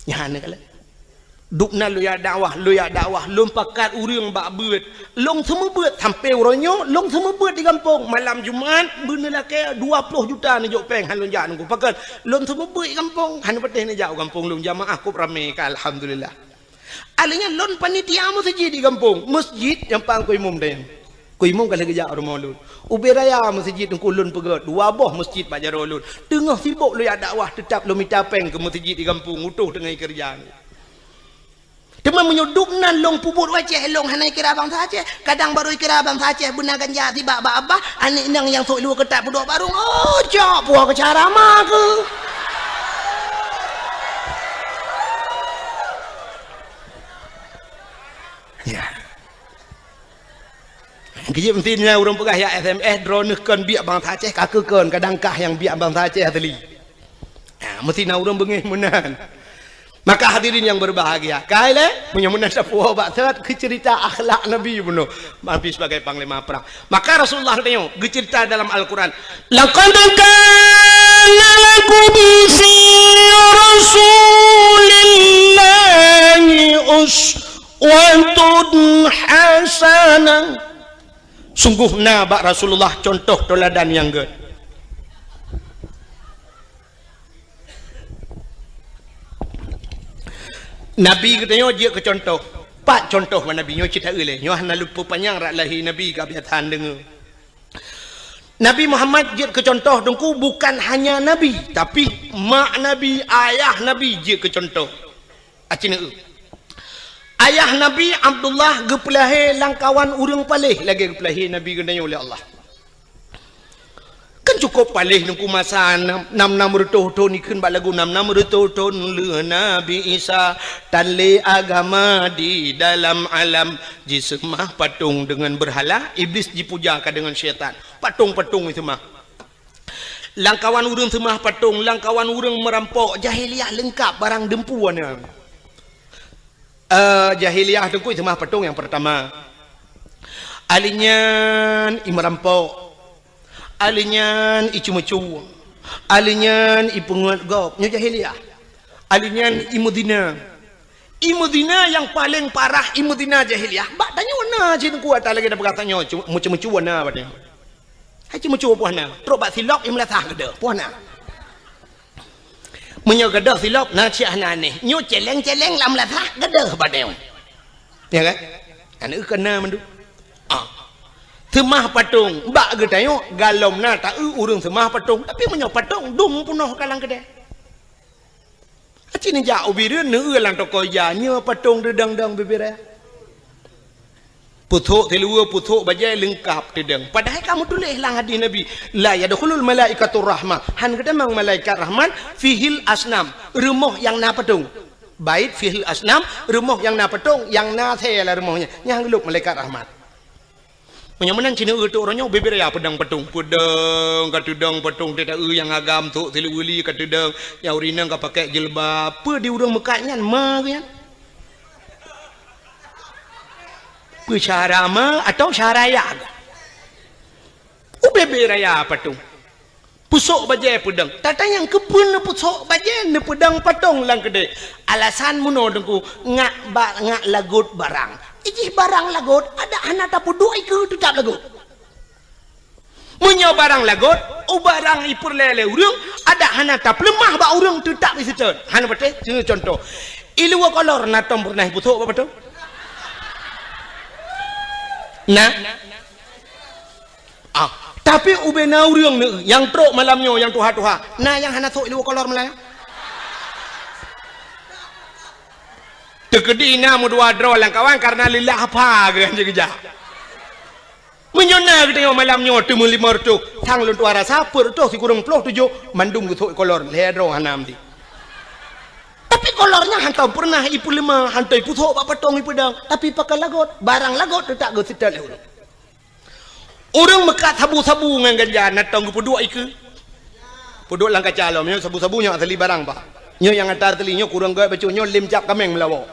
Nyan ka lheueh. Dubnan lôn jak dakwah, lôn jak dakwah, lôn pakat ureueng bak beuet. Lôn seumeubeuet sampoe uroe nyoe, lôn seumeubeuet di gampông. Malam Jumat, beuneulakèe dua ploh juta neujok pèng, han lôn jak Teungku. Pakon, lôn seumeubeuet di gampông, han patéh neujak u gampông lôn, jamaah kôp ramè ka, alhamdulillah. Alèh nyan lôn panitia meuseujid di gampông, meuseujid nyang pang keu imum dayang. Keu imum ka lheueh geujak u rumoh lôn. Ubé raya meuseujid Teungku lôn peugöt, dua boh meuseujid bak jaroe lôn. Teungoh sibok lôn jak dakwah, teutap lôn mita pèng keu meuseujid di gampông, utoh teungoh keureuja. Teuma meunyoe dubnan lôn peubuet u Aceh, lôn hana kira bansa Aceh. Kadang barô kira bansa Aceh beuna ganja sibak bak abah, aneuk inong nyang sôk luweue keutat peuduek barong. Oh, cok, puwoe keu cara ma keuh. Ya. Keujeuet meusti nyan ureueng peugah jak S M S, droeneuh kon biek bansa Aceh, ka keuh kon, kadang kah nyang biek bansa Aceh asli. Ha, meusti na ureueng beungéh meunan. Maka hadirin yang berbahagia, kai lé, meunyoe meunan tapuwoe bak sot keu ceurita akhlak Nabi bunoe, Nabi sebagai panglima perang. Maka Rasulullah geutanyoe geuceurita dalam Al-Quran, "Laqad kana lakum fi Rasulillahi uswatun hasanah." Sunggoh na bak Rasulullah cuntoh teuladan nyang gèt. Nabi geutanyoe jeuet keu cuntoh. Pat cuntoh bak Nabi nyoe cit taeu-eu, nyoe hana lôn peupanyang rot lahé Nabi ka biasa deungö. Nabi Muhammad jeuet keu cuntoh Teungku bukan hanya Nabi, tapi mak Nabi, ayah Nabi jeuet keu cuntoh. Aci neu. Ayah Nabi Abdullah geupeulahé lam kawan ureueng paléh lagèe geupeulahé Nabi geutanyoe lé Allah. Kan cukôp paléh Teungku masa nam, nam, nam reutôh thôn, ikheun bak lagu nam, nam reutôh thôn lheueh Nabi Isa, tan lé agama di dalam alam, jiseumah patong deungon beurhala, Iblis jipuja ka deungon syaitan. Patong-patong jiseumah. Lam kawan ureueng seumah patong, lam kawan ureueng meurampok, jahiliyah leungkap barang deumpu na. Eh, jahiliyah Teungku seumah patong nyang peurtama. Alèh nyan i meurampok. Alèh nyan i ceumeucue. Alèh nyan i peungeuet gob. Nyoe jahiliyah. Alèh nyan i meuzina. I meuzina nyang paleng parah, i meuzina jahiliyah. Bak tanyoe na cit Teungku ata lagèe tapeugah tanyoe, cu-, meucue-meucue na bak tanyoe. Hai ceumeucue poh na, trok bak silop i meulasah gadôh, poh na. Meunyoe gadôh silop na cit hana anéh, nyoe céléng-céléng lam meulasah gadôh bak tanyoe. Ya kan? Aneuk keu na mandum. Ah. Seumah patong, bak geutanyoe galom na taeu ureueng seumah patong, tapi meunyoe patong dum peunoh ka lam keudè. Aci neujak u Bireuen, neu-eu lam toko ija, nyoe patong teudong-dong bibiraya. Pusok siluweue, pusok bajèe leungkap teudong. Padahai ka meutuléh lam hadih Nabi, "La yadkhulul malaikatur rahmah." Han geutamong malaikat rahmat, "Fihil asnam." Rumoh nyang na patong. Bait fihil asnam, rumoh nyang na patong, nyang na asèe lam rumoh nyan. Nyan han geulôp malaikat rahmat. Meunyoe meunan cit neu-eu teuk uroe nyoe, bibiraya peudong patong. Peudong, ka teudong patong, teuta-eu nyang agam, sôk siluweue li ka teudong, nyang ureueng inong ka pakèk jilbab. Peue di ureueng meukat nyan, ma geuh nyan? Peue syara ma atau syara ya geuh? Ubé-bé raya patong. Pusok bajèe peudong. Tatanyong keupeue neupusok bajèe, neupeudong patong lam keudè? Alasan meunoe Teungku, ngak ba-, ngak lagot barang. Ijih barang lagot, adak hana tapeuduek ikeue teutap lagot. Meunyoe barang lagot, u barang ipeureulèe lé ureueng, adak hana tapeuleumah bak ureueng teutap iseutôt. Hana patéh, siuroe cuntoh. Iluwa kolor na tom peureunah ipusok bak patong? Na? Ah, tapi ubé na ureueng neu-eu nyang trok malam nyoe nyang tuha-tuha, na nyang hana sôk iluwa kolor malam nyan? Teukeudi na meudua droe lam kawan kareuna leulah apa geuh han jeuet geujak. Meunyoe na geutanyoe malam nyoe teumeulimong reutôh, sang lôn tuha rasa peuet reutôh sikureueng ploh tujoh mandum geusôk ikolor, lhèe droe hana meuti. Tapi kolor nyan hantom peureunah ipeuleumah, hantom ipusok bak patong ipeudong, tapi pakon lagot, barang lagot teutap geuseutôt lé ureueng. Ureueng meukat sabu-sabu ngon ganja na tom geupeuduek ikeue. Peuduek lam kaca lom, nyoe sabu-sabu nyoe asali barang, Pak. Nyoe nyang ata teuli nyoe kureueng gèt bacut, nyoe lem cap kaméng meulawa.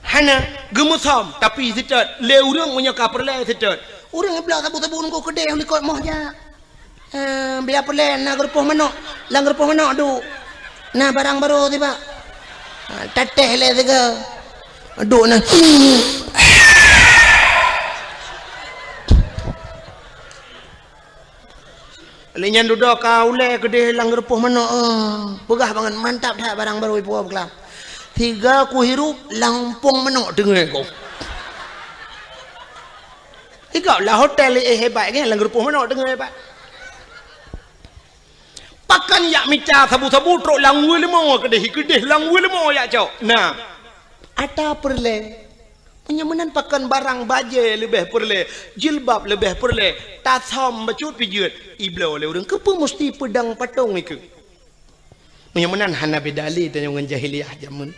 Hana, geumeusom, tapi seutôt. Lé ureueng meunyoe ka peureulèe seutôt. Ureueng bloe sabu-sabu ngon keudéh likot moh jak. Eh, biar peureulèe na geurupoh manok. Lam geurupoh manok duek. Na barang barô tibak. Ha, tatéh lé sigoe. Duek na. Lé nyan dudoe ka ulèe keudéh lam geurupoh manok, eh. Peugah bangat, mantap that barang barô ipuwoe beukelam. Sigoe kuhirup lam umpung manok teungoh ku. Igoe lah hotel, eh, hebat kan, lam geurupoh manok teungoh hebat. Pakon jak mita sabu-sabu trok lam weuleumô keudéh, keudéh lam weuleumô jak cok. Nah, ata peureulèe. Meunyoe meunan pakon barang bajèe leubeh peureulèe, jilbab leubeh peureulèe, tasam bacut pijeuet, ibloe lé ureueng. Keupeue musti peudong patong ikeue? Meunyoe meunan hana beda lé tanyoe ngon jahiliyah jameun.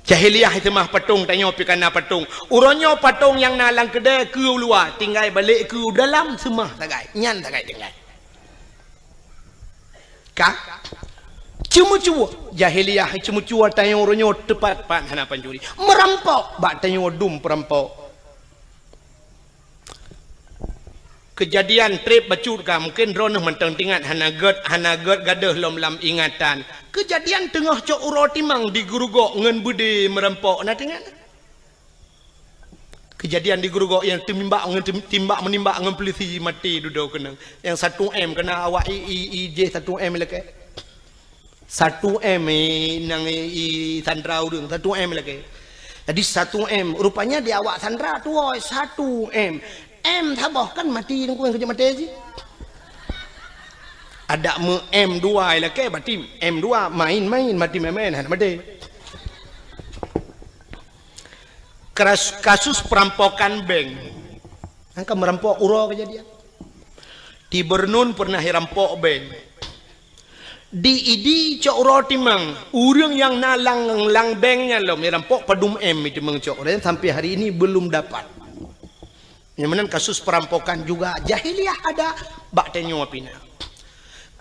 Jahiliyah seumah patong, tanyoe pih kana patong. Uroe nyoe patong nyang na lam keudè keu u luwa, tinggai balek keu u dalam seumah sagai. Nyan sagai tinggai. Ka? Ceumeucue. Jahiliyah ceumeucue tanyoe uroe nyoe teupat-pat hana pancuri. Meurampok bak tanyoe dum peurampok. Keujadian trép bacut ka, mungken droeneuh mantong teuingat, hana gèt, hana gèt gadôh lom lam ingatan. Keujadian teungoh cok uroe timang di Geurugok ngon beudé meurampok, na teuingat? Keujadian di Geurugok nyang teumimbak ngon tim-, timbak meunimbak ngon peulisi maté dudoe keunong. Nyang satu M keuna awak i, i, i jih satu M ilakèe. Satu M, eh, nyang i, i sandra ureueng, satu M ilakèe. Jadi satu M, rupanya di awak sandra tuwoe satu M. M saboh kan maté, nyan keuh nyang keujeuet maté cit. Adak meu M dua ilakèe, berarti M dua main-main, maté main-main, hana maté. Kras-, kasus perampokan bank. Angka meurampok uroe keujadian. Di Bernun pernah irampok bank. Di Idi cok uroe timang, ureueng nyang na lam, lam bank nyan lom irampok padum M itimang cok, dan sampai hari ini belum dapat. Nyang meunan kasus perampokan juga jahiliyah ada, bak tanyoe pih na.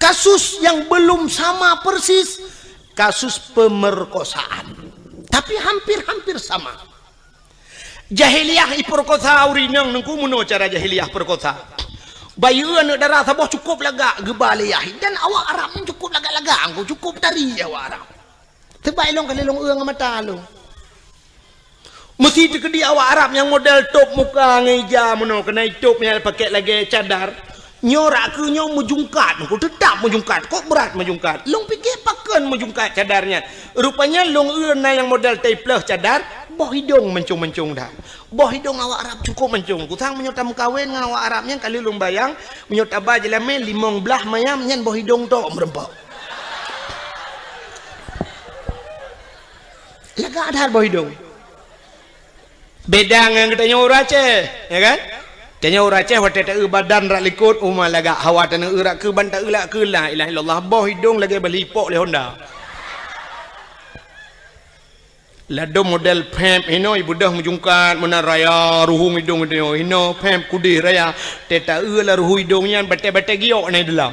Kasus yang belum sama persis, kasus pemerkosaan. Tapi hampir-hampir sama. Jahiliyah ipeurkosa ureueng inong, Teungku, meunoe cara jahiliyah peurkosa. Bayeue aneuk dara saboh cukôp lagak geuba lé yah, dan awak Arab nyan cukôp lagak-lagak, Teungku, cukôp tari awak Arab. Teuma ilong ka lheueh lôn eu ngon mata lôn. Meusi teukeudi awak Arab nyang model tôb muka ngon ija meunoe, keunan tôb nyang pakék lagèe cadar. Nyoe rak keu nyoe meujungkat, Teungku, teutap meujungkat, kok brat meujungkat. Lôn piké pakon meujungkat cadar nyan. Rupanya lôn eu na nyang model taipleuh cadar, boh idong mancong-mancong that. Boh idong awak Arab cukôp mancong. Kusang meunyoe tameukawen ngon awak Arab nyan, ka lheueh lôn bayang, meunyoe taba jeulamé limong blaih mayam nyan boh idong tok meureumpok. Lagak that boh idong. Beda ngon geutanyoe ureueng Aceh, ya kan? Tanyoe ureueng Aceh watèe taeu badan rak likot, uma lagak, hawa taneuk eu rak keu ban taeu lak keu la ilaha illallah, boh idong lagèe bali ipok lé Honda. Ladôm model pèp hinoe ibeudôh meujungkat meunan raya, ruhueng idong tanyoe hinoe pèp kudeh raya, teuh taeu lam ruhueng idong nyan batèe-batèe giok na i dalam.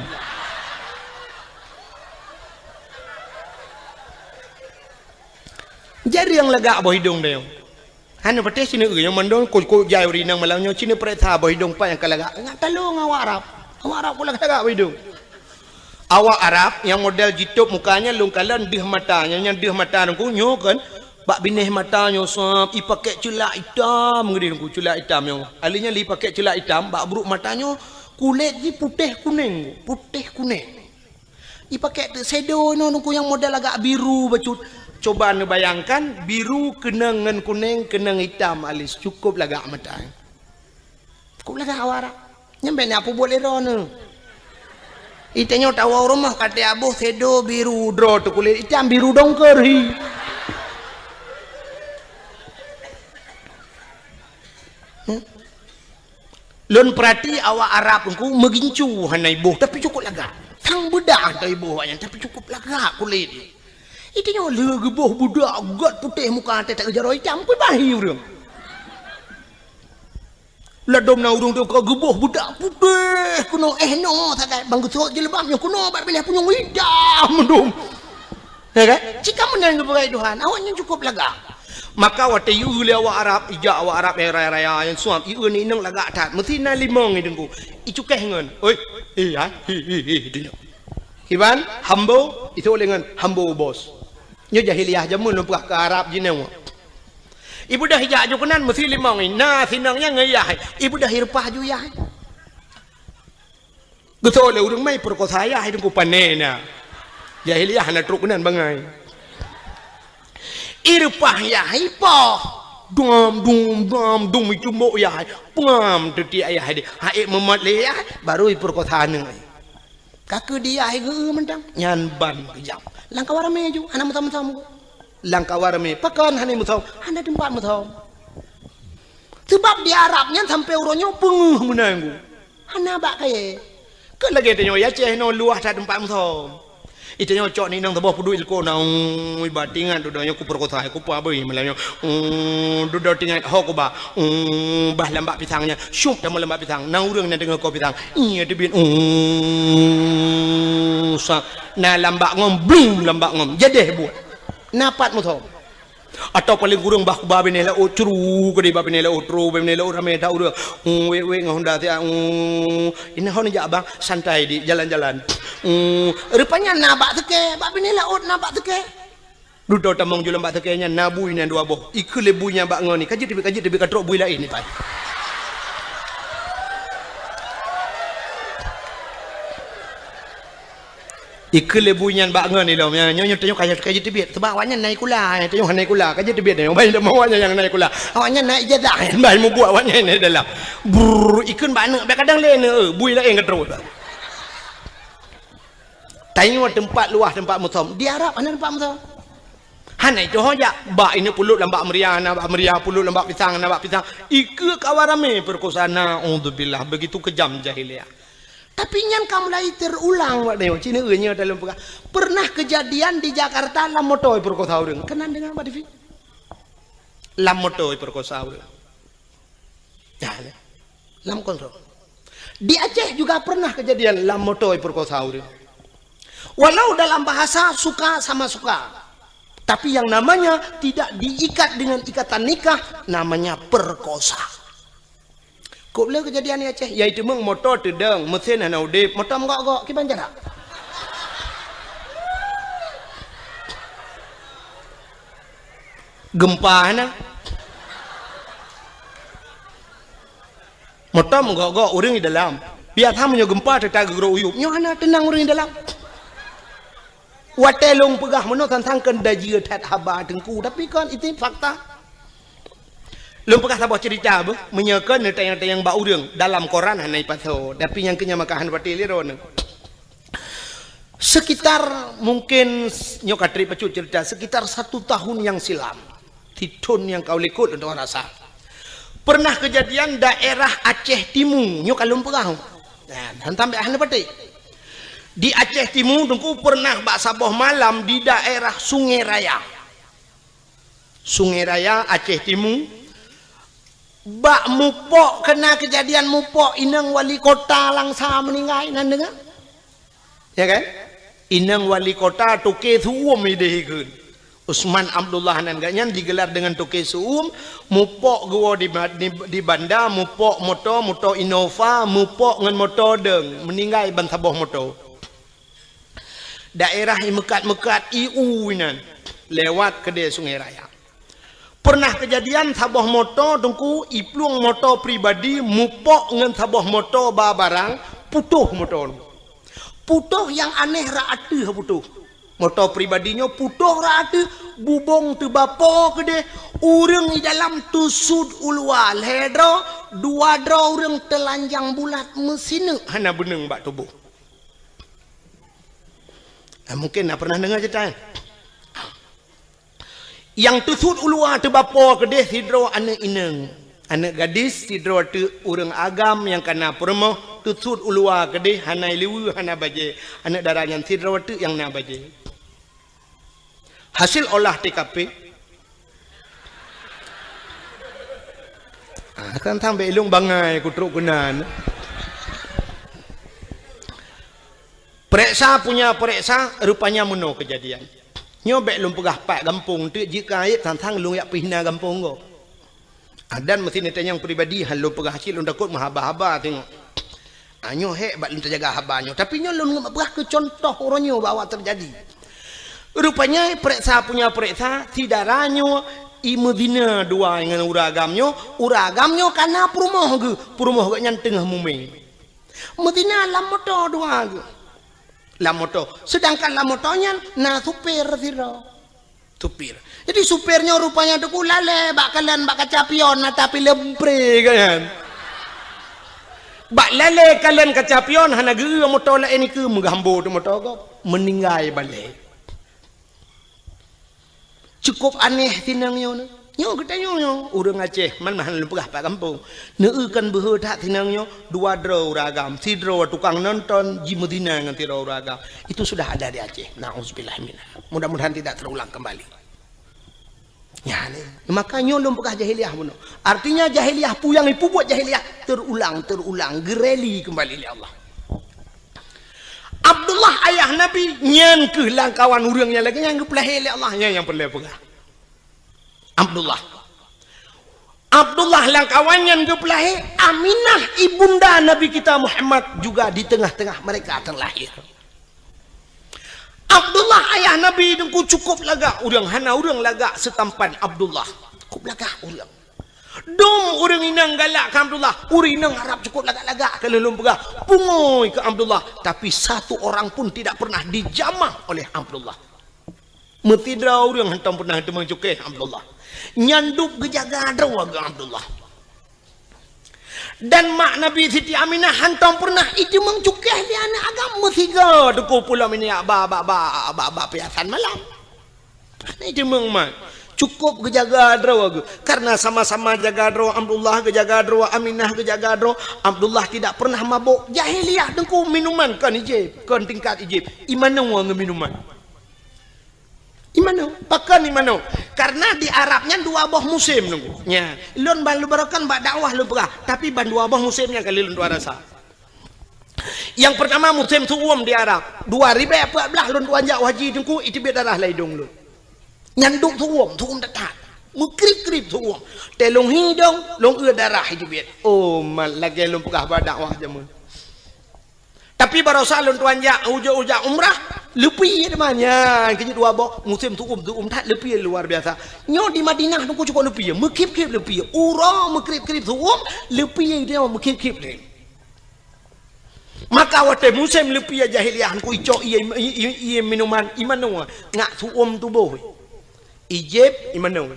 Jareueng lagak boh idong tanyoe. Hana patéh sineuk eu nyang mandum, kok-kok jai ureueng inong malam nyoe sineuk pareksa boh idong pat nyang ka lagak. Ngat talong awak Arab. Awak Arab kok lagak-lagak boh idong. Awak Arab nyang model jitôb muka nyan lôn kalon deuh mata, nyang, nyang deuh mata Teungku nyoe kan. Bak binéh mata nyoe sab ipakék ceulak itam, ngeudeh Teungku, ceulak itam nyoe. Ahli nyan lé ipakék ceulak itam, bak brôk mata nyoe kulét jih putéh kunéng, putéh kunéng. Ipakék teuk shadow inoe Teungku nyang model agak biru bacut. Coba neubayangkan, biru keunong ngon kunéng, keunong itam alis, cukôp lagak mata. Cukôp lagak awak Arab. Nyan bèk na peubuet lé droeneuh. Itanyoe tawoe rumoh ka teuaboh shadow biru droe teuh kulét itam biru dongker hi. Hmm? Lôn peurati awak Arab Teungku meugincu hana iboh, tapi cukôp lagak. Sang beudang hana iboh awak nyan, tapi cukôp lagak kulét. Itanyoe lé geuboh budak gèt putéh muka teuh taeu jaroe itam, peue bahi ureueng. Ladôm na ureuëng teuka geuboh budak putéh keunoe, eh, noe sagai bang geusot jilbab nyoe keunoe bak binéh punyueng itam mandum. Ya kan? Cit ka meunan geupeugah Tuhan, awaknyan cukup lagak. Maka watée ieu lé awak Arab, ijak awak Arab nyang raya-raya nyang suam, ieu ni inong lagak that, meusti na limong i deungku. Icukéh ngon, "Oi, eh, hai, hi, hi, hi," dunyok. Iban, hambo, itu lé ngon hambo bos. Nyoe jahiliah jameun lôn peugah keu Arab jinoe. Ibeudôh ijak ju keunan meusti limong i, na sinong nyan ngon yah. Ibeudôh ireupah ju yah. Geutôi lé ureuëng mai peurekosa yah, i deungku pané na. Jahiliah hana trok keunan bangai. Ireupah yah, ipoh. Dum, dum, dum, dum, icumbok yah. Pengam teutiek yah deh. Haék meumot lé yah, baru ipeurekosa aneuk. Ka keu dia hai geu mantong, nyan ban keujam. Lam kawan ramé ju, hana meusom-som. Lam kawan ramé, pakon hana meusom, hana teumpat meusom. Sebab di Arab nyan sampai uroe nyoe peungeuh meunan gu. Hana bak kayée. Keu lagée tanyoe Aceh nyoe luwah that teumpat meusom. Itanyoe cok ni nang saboh peuduek ilko na, ui, batingan dudoe nyoe kuperkosa, kupa beuh malam nyoe. Ui, dudoe tingan ho kuba. Ui, bah lambak pisang nyan. Syup tamong lambak pisang. Na ureuëng nyang deungoe ko pisang. Iya teubiet. Ui, sa. Na lambak ngom, blum lambak ngom. Jadeh buet. Na pat meusom. Atau paling kurang bah kuba binéh laôt curu keudeh bah binéh laôt tro bah binéh laôt ramé that ureuëng. Ui, wék-wék ngon honda siat. Ui, ini hon jak bang santai di jalan-jalan. Ui, rupanya na bak seukée, bah binéh laôt na bak seukée. Dudoe tamong ju lambak seukée nyan na bui nyan dua boh. Ikeu lé bui nyan bak ngon ni. Ka jeuet teubiet, ka jeuet teubiet, ka trok bui laén ni pai. Ikeu lé bui nyan bak ngon ni lom. Nyoe, nyoe, nyoe tanyoe ka jeuet teubiet. Sebab awaknyan na sikula, tanyoe hana sikula. Ka jeuet teubiet nyoe. Bai lom awaknyan nyang na sikula. Awaknyan na ijazah. Bai mubuet awaknyan na dalam. Brrr, ikheun bak aneuk, bak kadang lé aneuk, bui laén ka trok. Tanyoe teumpat luwah teumpat meusom. Di Arab hana teumpat meusom. Hana itu ho jak. Bak ini pulot lambak meuria, na bak meuria, pulot lambak pisang, na bak pisang. Ikeu kawan ramé perkosa, naudzubillah. Begitu kejam jahiliyah. Tapi nyan ka mulai terulang bak nyoe. Cina nyoe dalam peugah. Pernah kejadian di Jakarta lam moto perkosa ureuëng. Keunan deungoe bak T V. Lam moto perkosa ureuëng. Ya, ya. Lam kontrol. Di Aceh juga pernah kejadian lam moto perkosa ureuëng. Walau dalam bahasa suka sama suka, tapi yang namanya tidak diikat dengan ikatan nikah, namanya perkosa. Kok le kejadian di Aceh, yaitu meng moto teudong, mesin hana udeb, moto menggok-gok, kiban cara. Gempa hana. Moto menggok-gok ureuëng di dalam. Biasa meunyoe gempa teuta geugrok uyup. Nyoe hana teunang ureuëng di dalam. Watée lôn peugah meunoe sang-sang keu dajie that haba teungku, tapi kan itu fakta. Lôn peugah saboh cerita beuh, meunyoe keu neutayang-tayang bak ureuëng dalam koran hana ipasoe, tapi nyang keu nyan maka hana patéh lé droeneuh. Sekitar mungkin nyoe ka trép bacut cerita, sekitar satu tahun yang silam, sithon nyang ka u likot untuk rasa. Pernah kejadian daerah Aceh Timu, nyoe ka lôn peugah. Nah, hana tambah hana patéh. Di Aceh Timu teungku pernah bak saboh malam di daerah Sungai Raya. Sungai Raya, Aceh Timu. Bak mupok keuna kejadian mupok inong wali kota Langsa meuninggai nan deungoe. Ya kan? Inong wali kota Toke Su'um ideh ikheun. Usman Abdullah nan geuh nyan digelar dengan Toke Su'um, mupok geuwoe di, di, di Banda, mupok moto, moto Innova, mupok ngon moto dong, meuninggai ban saboh moto. Daerah i meukat-meukat i u inan, lewat keudée Sungai Raya. Pernah kejadian saboh moto teungku, i plueng moto pribadi mupok ngon saboh moto ba barang, putôh moto. Putôh nyang aneh rot ateueh putôh. Moto pribadi nyoe putôh rot ateueh, bubông teubapo keudeh, ureuëng i dalam teusut u luwa lhée droe, dua droe ureuëng teulanjang bulat meusineuk hana beuneueng bak tuboh. Ah, mungkin na pernah deungoe cerita nyan. Nyang teusut u luwa teubapo keudeh sidroe aneuëk inong. Aneuëk gadis sidroe teuk ureuëng agam nyang kana peurumoh teusut u luwa keudeh hana liweue hana bajée. Aneuëk dara nyan sidroe teuk nyang na bajée. Hasil olah T K P, Ah, tang-tang bèk lôn bangai kutrok keunan. Pereksa punya pereksa, rupanya meunoe keujadian. Nyoe bèk lôn peugah pat gampông teuk, jeuet keu aéb tang-tang lôn jak peuhina gampông gob. Ah, dan meusi neutanyong pribadi, han lôn peugah cit lôn takot meuhaba-haba teungoh. Ah, nyoe hék bak lôn teujaga haba nyoe. Tapi nyoe lôn peugah keu cuntoh uroe nyoe bahwa teujadi. Rupanya pereksa punya pereksa, si dara nyoe imeuzina dua ngon ureueng agam nyoe, ureueng agam nyoe ka na peurumoh geuh, peurumoh geuh nyan teungoh mumè. Meuzina lam moto dua geuh. Lam moto. Seudangkan lam moto nyan na supir sidroe. Supir. Jadi supir nyoe rupanya teungku lalè bak kalon bak kaca pion mata pilem pre kan. Bak lalè kalon kaca pion hana geu moto laén nikeue meugambo teuh moto gob. Meuninggai balè. Cukup aneh sinang nyoe. Nyoe geutanyoe nyoe, ureuëng Aceh, man mahan lôn peugah pat gampông. Neueu kan beuhe that sinang nyoe, dua droe ureuëng agam, sidroe tukang nonton jimeuzina ngon sidroe ureuëng agam. Itu sudah ada di Aceh. Nauzubillah minha. Mudah-mudahan tidak terulang kembali. Ya, ni. Maka nyoe lôn peugah jahiliyah bunoe. Artinya jahiliyah peue nyang ipubuet jahiliyah terulang, terulang, geureli kembali lé Allah. Abdullah ayah Nabi nyan keuh lam kawan ureuëng nyang lagée nyan geupeulahé lé Allah, nyan nyang peureulée peugah. Abdullah. Abdullah lam kawan nyan geupeulahé, Aminah ibunda Nabi kita Muhammad juga di tengah-tengah mereka terlahir. Abdullah ayah Nabi teungku cukup lagak ureuëng, hana ureuëng lagak seutampan Abdullah. Cukup lagak ureuëng. Dum ureuëng inong galak keu Abdullah, ureuëng inong Arab cukup lagak-lagak ka lôn peugah. Pungui keu Abdullah, tapi satu orang pun tidak pernah dijamah oleh Abdullah. Meusidroe ureuëng hantom pernah teumeung cukéh Abdullah. Nyan dub geujaga droe geuh Abdullah. Dan mak Nabi Siti Aminah hantom pernah iteumeung cukéh lé aneuëk agam meusigoe teungku pulo minyak ba, ba, ba, ba, ba piasan malam. Hana iteumeung mat. Cukup geujaga droe geuh. Karena sama-sama jaga droe, Abdullah geujaga droe, Aminah geujaga droe. Abdullah tidak pernah mabok. Jahiliyah teungku minuman kon ijép, kon tingkat ijép. Imanoe ngon minuman. Imanoe, pakon imanoe? Karena di Arab nyan dua boh musim teungku. Nya, lôn ban lôn barokan bak dakwah lôn peugah, tapi ban dua boh musim nyan kali lôn tuan rasa. Nyang pertama musim su'um di Arab. Dua ribèe peuet blah lôn tuan jak haji teungku, iteubiet darah lam idong lôn. Nyan dum su'um, su'um that-that. Meukrib-krib su'um. Teuh lôn hidong, lôn eu darah iteubiet. Oh, mat lagée lôn peugah bak dakwah jameun. Tapi barosa lôn tuan jak ujak-ujak umrah, leupie teuma nyan keu jeuet dua boh musim su'um, su'um that leupie luar biasa. Nyoe di Madinah teungku cukup leupie, meukrib-krib leupie. Uroe meukrib-krib su'um, leupie nyoe meukrib-krib lé. Maka watée musim leupie jahiliyah teungku icok ié, ié, ié minuman imanoe ngat su'um tuboh. Ijép imanoe.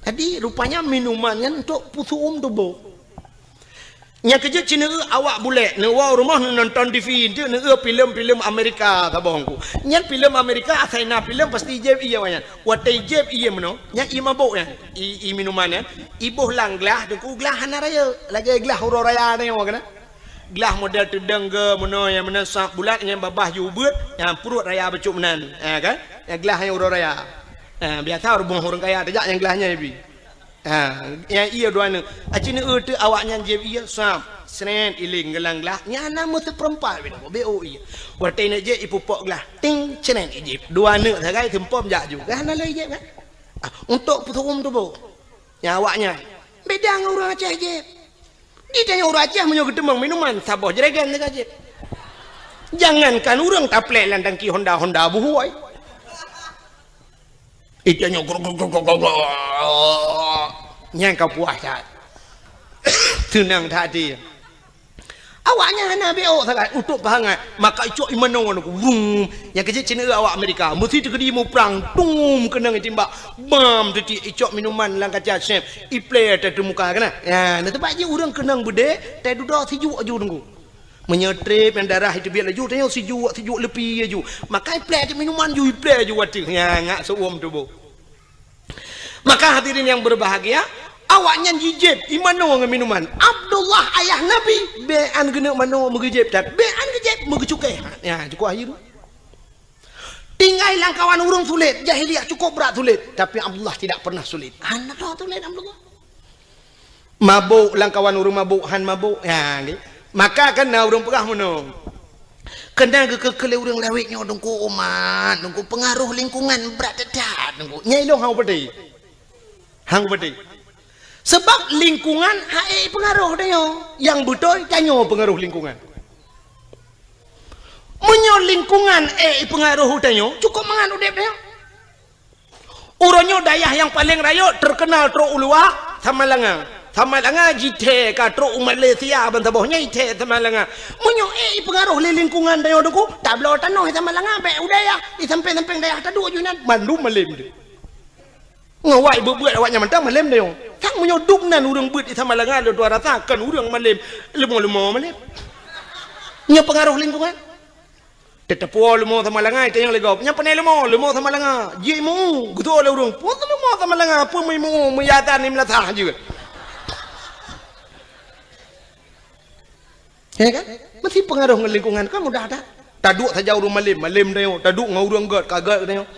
Jadi rupanya minuman nyan untuk peusu'um tuboh. Nyang keujeuet cit neueu awak bulek, neuwoe u rumoh neunonton T V, enteuk neueu filem-filem Amerika saboh teungku. Nyan filem Amerika asai na filem pasti ijép ié awak nyan. Watée ijép ié meunoe, nyan ié mabök nyan, ié, ié minuman nyan, iboh lam glah teungku glah hana rayeuk, lagée glah uroe raya nyoe keunan. Glah model teudong geuh meunoe nyang meunan sab bulat nyang babah jih ubeuet, nyang pruet raya bacut meunan, ha kan? Nyang glah nyang uroe raya. Ha, biasa rumoh ureuëng kaya tajak nyang glah nyan ibi. Ha, nyang ié dua neuk. Aci neueu teuk awaknyan jieb ié, sab, sret, iléng geulang glah. Nyan na meuseupeureumpah bit beu ié. Watée neuk jieb ipupok glah, ting, sret, ijieb. Dua neuk sagai seumpom jak ju. Gah na lé ijieb kan? Ah, untuk peusu'um tuboh. Nyang awaknyan. Beda ngon ureuëng Aceh jieb. Di tanyoe ureuëng Aceh meunyoe geuteumeung minuman, saboh jerigen teuka jieb. Jangankan ureuëng taplek lam tangki Honda-Honda buhôi. Ita nyoe grok, grok, grok, grok, grok. Nyang ka puas that. Seunang that até. Awaknyan hana beok sagai, utok pahangat. Maka icok imanoe nyoe, wrum. Nyang keujeuet cit awak Amerika. Meusi teukeudi muprang, tum, keunong itimbak. Bam, teuti icok minuman lam kaca sep. Iplé teuh teumuka keunan. Ya, na teumpat jih ureuëng keunong beudé, teududoe sijuek aju teungku. Meunyoe trép nyang darah iteubiet laju, tanyoe sijuek, sijuek leupie laju. Maka iplé cit minuman ju, iplé ju ateueh. Nya, ngak seuuem tuboh. Maka hadirin yang berbahagia, awaknyan jijieb imanoe ngon minuman. Abdullah ayah Nabi, bèk an geuneuk manoe meugeujieb that, bèk an geujieb meugeucukéh. Nya, cukup akhé. Tinggai lam kawan ureuëng sulet, jahiliyah cukup brat sulet, tapi Abdullah tidak pernah sulet. Hana sulet Abdullah. Mabôk lam kawan ureuëng mabôk, han mabôk. Ya, nggih. Maka kan na ureuëng peugah meunoe. Keunan geukeu-keu lé ureuëng lawét nyoe Teungku umat, Teungku, peungaroh lingkungan brat that-that, Teungku. Nyai lôn hang peudeh. Hang peudeh. Sebab lingkungan han ék peungaroh tanyoe. Nyang beutôi tanyoe peungaroh lingkungan. Meunyoe lingkungan ék peungaroh tanyoe, cukôp mangat udeb tanyoe. Uroe nyoe dayah nyang paleng rayeuk teukeunal trok u luwa, Samalanga. Samalanga jithèe ka trok u Malaysia ban saboh nyan jithèe Samalanga. Meunyoe ék peungaroh lé lingkungan tanyoe Teungku, tabloe tanoh Samalanga bèk u dayah, di sampéng-sampéng dayah taduek ju inan, mandum malem deuh. Ngon awak beuet-beuet awak nyan mantong malem tanyoe. Sang meunyoe dum nan ureuëng beuet di Samalanga lôn tuan rasa kon ureuëng malem, leumo-leumo malem. Nyoe peungaroh lingkungan. Teuteupeue leumo Samalanga, itanyong lé gob. Nyang pane leumo, leumo Samalanga. Jimeu, geutu'oh lé ureuëng. Peue leumo Samalanga, peue meuimu, meuyatan ni meulasah jeuet. Ya kan? Meusti peungaroh ngon lingkungan, kan mudah that. Taduek saja ureuëng malem, malem tanyoe. Taduek ngon ureuëng gét, ka gét tanyoe.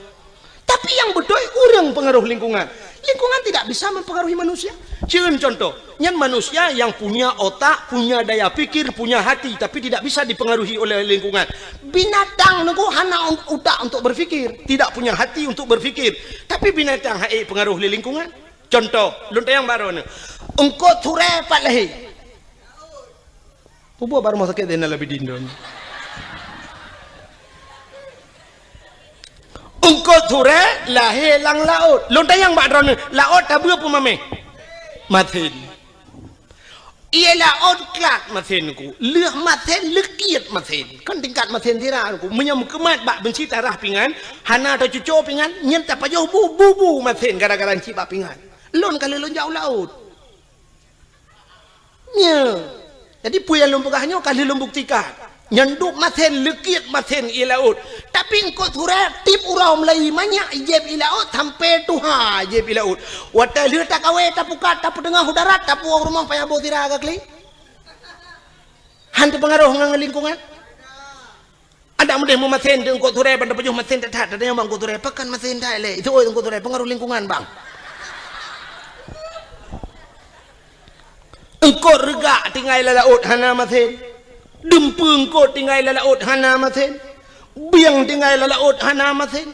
Tapi nyang beutôi ureuëng peungaroh lingkungan. Lingkungan tidak bisa mempengaruhi manusia. Cieun contoh, nyan manusia yang punya otak, punya daya pikir, punya hati, tapi tidak bisa dipengaruhi oleh lingkungan. Binatang Teungku hana un-, utak untuk berpikir, tidak punya hati untuk berpikir. Tapi binatang han ék peungaroh lé lingkungan. Contoh, lôn tanyong baroe nyoe. Eungkôt Surée pat lahé? Peue buet bak rumoh sakét Zainal Abidin dum? Eungkôt Surée lahé lam laôt. Lôn tanyong bak droeneuh, laôt tabeuet peue mamèh? Masen. Ié laôt klat masen Teungku. Lheueh masen, leukiet masen. Kan tingkat masen sira Teungku. Meunyoe meukeumat bak beunci tarah pingan, hana teucuco pingan, nyan tapajoh bu, bu, bu masen gara-gara cit bak pingan. Lôn ka lheueh lôn jak u laôt. Nyoe. Jadi, peue nyang lôn peugah nyoe ka lheueh lôn buktikan. Nyan duek masen, leukiet masen ié laôt. Tapi eungkôt Surée tiep uroe meulayi manyak ijép ié laôt, sampoe tuha ijép ié laôt. Watée lheueh takawé, tapukat, tapeuteungoh u darat, tapuwoe u rumoh payah boh sira ka kli. Han teupeungaroh ngon lingkungan. Adak meudeh meumasen di eungkôt Surée, ban tapajoh masen that-that, tatanyong bak eungkôt Surée, pakon masen that lé? Itu oi eungkôt Surée, peungaroh lingkungan, bang. Eungkôt Reugak tinggai lam laôt hana masen. Dumpeue eungkôt tinggai lam laôt hana masen. Bieng tinggai lam laôt hana masen.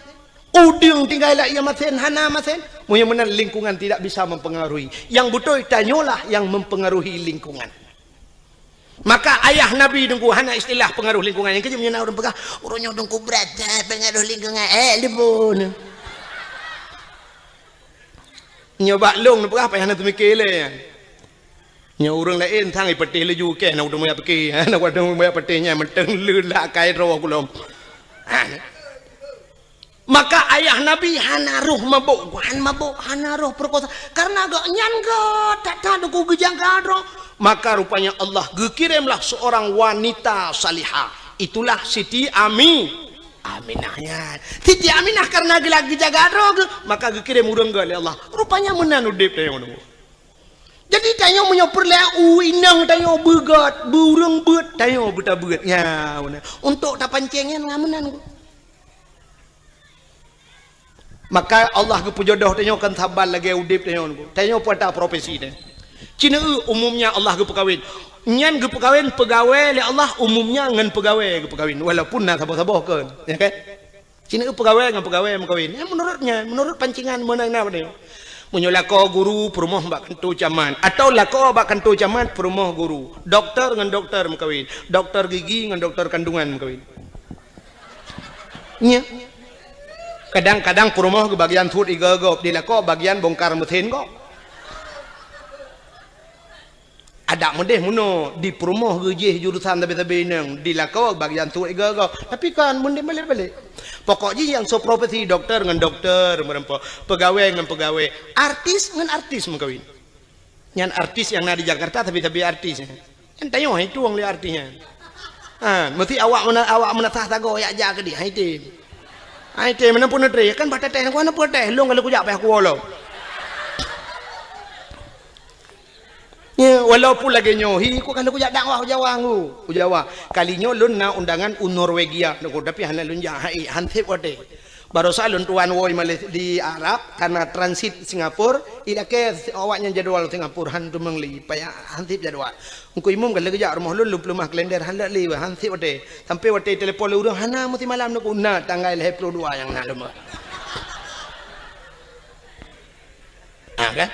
Udeueng tinggai lam ié masen hana masen. Meunyoe meunan lingkungan tidak bisa mempengaruhi. Nyang beutôi tanyoe lah nyang mempengaruhi lingkungan. Maka ayah Nabi Teungku hana istilah peungaroh lingkungan. Nyang keujeuet meunyoe na ureuëng peugah, "Ureuëng nyoe Teungku brat that peungaroh lingkungan." Eh, leumo nyoe. Nyoe bak lôn neupeugah payah na teumike lé. Nyoe ureuëng laén sang ipeuteh laju keh na udeueng meuyak pike. Na udeueng meuyak peuteh nyan mantong leulat kai droe kulom. Ha. Maka ayah Nabi hana roh mabôk, han mabôk, hana roh peurekosa. Karena gobnyan gét that-that Teungku geujaga droe. Maka rupanya Allah geukiremlah seorang wanita salihah. Itulah Siti Ami-, Aminah nyan. Siti Aminah karena geula geujaga droe geuh, maka geukirém ureuëng gét lé Allah. Rupanya meunan udeb tanyoe. Jadi tanyoe meunyoe peureulée u inong tanyoe beugét, beu ureuëng beuet, tanyoe beutabeuet. Nya, meunan. Untuk tapancéng nyan ngon meunan. Maka Allah geupeujodoh tanyoe kon saban lagée udeb tanyoe. Tanyoe peue ata profesi tanyoe. Cina umumnya Allah geupeukawen. Nyan geupeukawen peugawée lé Allah umumnya ngon peugawée geupeukawen. Walaupun na saboh-saboh kon. Ya kan? Cina peugawée ngon peugawée meukawen. Ya, menurutnya, menurut pancingan meunan na padahai. Meunyoe lakoe guru peurumoh bak kantô camat. Atau lakoe bak kantô camat peurumoh guru. Doktor ngon doktor meukawen. Doktor gigi ngon doktor kandungan meukawen. Nya. Kadang-kadang peurumoh geubagian suet igoe gob, di lakoe bagian bongkar mesin gob. Adak meudeh meunoe, di peurumoh geujih jurusan sabe-sabe inong, di lakoe bagian suet igoe gob. Tapi kan meudeh balek-balek. Pokok jih nyang soe profesi doktor ngon doktor meureumpok, peugawée ngon peugawée, artis ngon artis meukawen. Nyan artis nyang na di Jakarta, sabe-sabe artis. Nyan tanyoe hai tueng lé artis nyan. Ha, meusti awak meuna-, awak meunasah sagoe yak jak keudeh, hai tem. Hai tem, meunan pun neutré, kan bah teuteh, ku hana peuteh, lôn ka lheueh kujak payah kuwoe lom. Ya, walaupun lagée nyoe, hi, ku ka lheueh kujak dakwah u Jawa ngu, u Jawa. Kali nyoe lôn na undangan u Norwegia, tapi hana lôn jak, hai, han sép watée. Barosa lôn tuan woe Malaysia di Arab, karena transit Singapura, ilakée awaknyan jadwal Singapura, han teumeung lé, payah hanseb jadwal. Teungku Imum ka lheueh geujak rumoh lôn, lôn peuleumah kalender, han lé, hanseb watée. Sampai watée telepon lé ureuëng, hana meusimalam Teungku, na tanggai lhée ploh dua nyang na lôn. Ha, kan?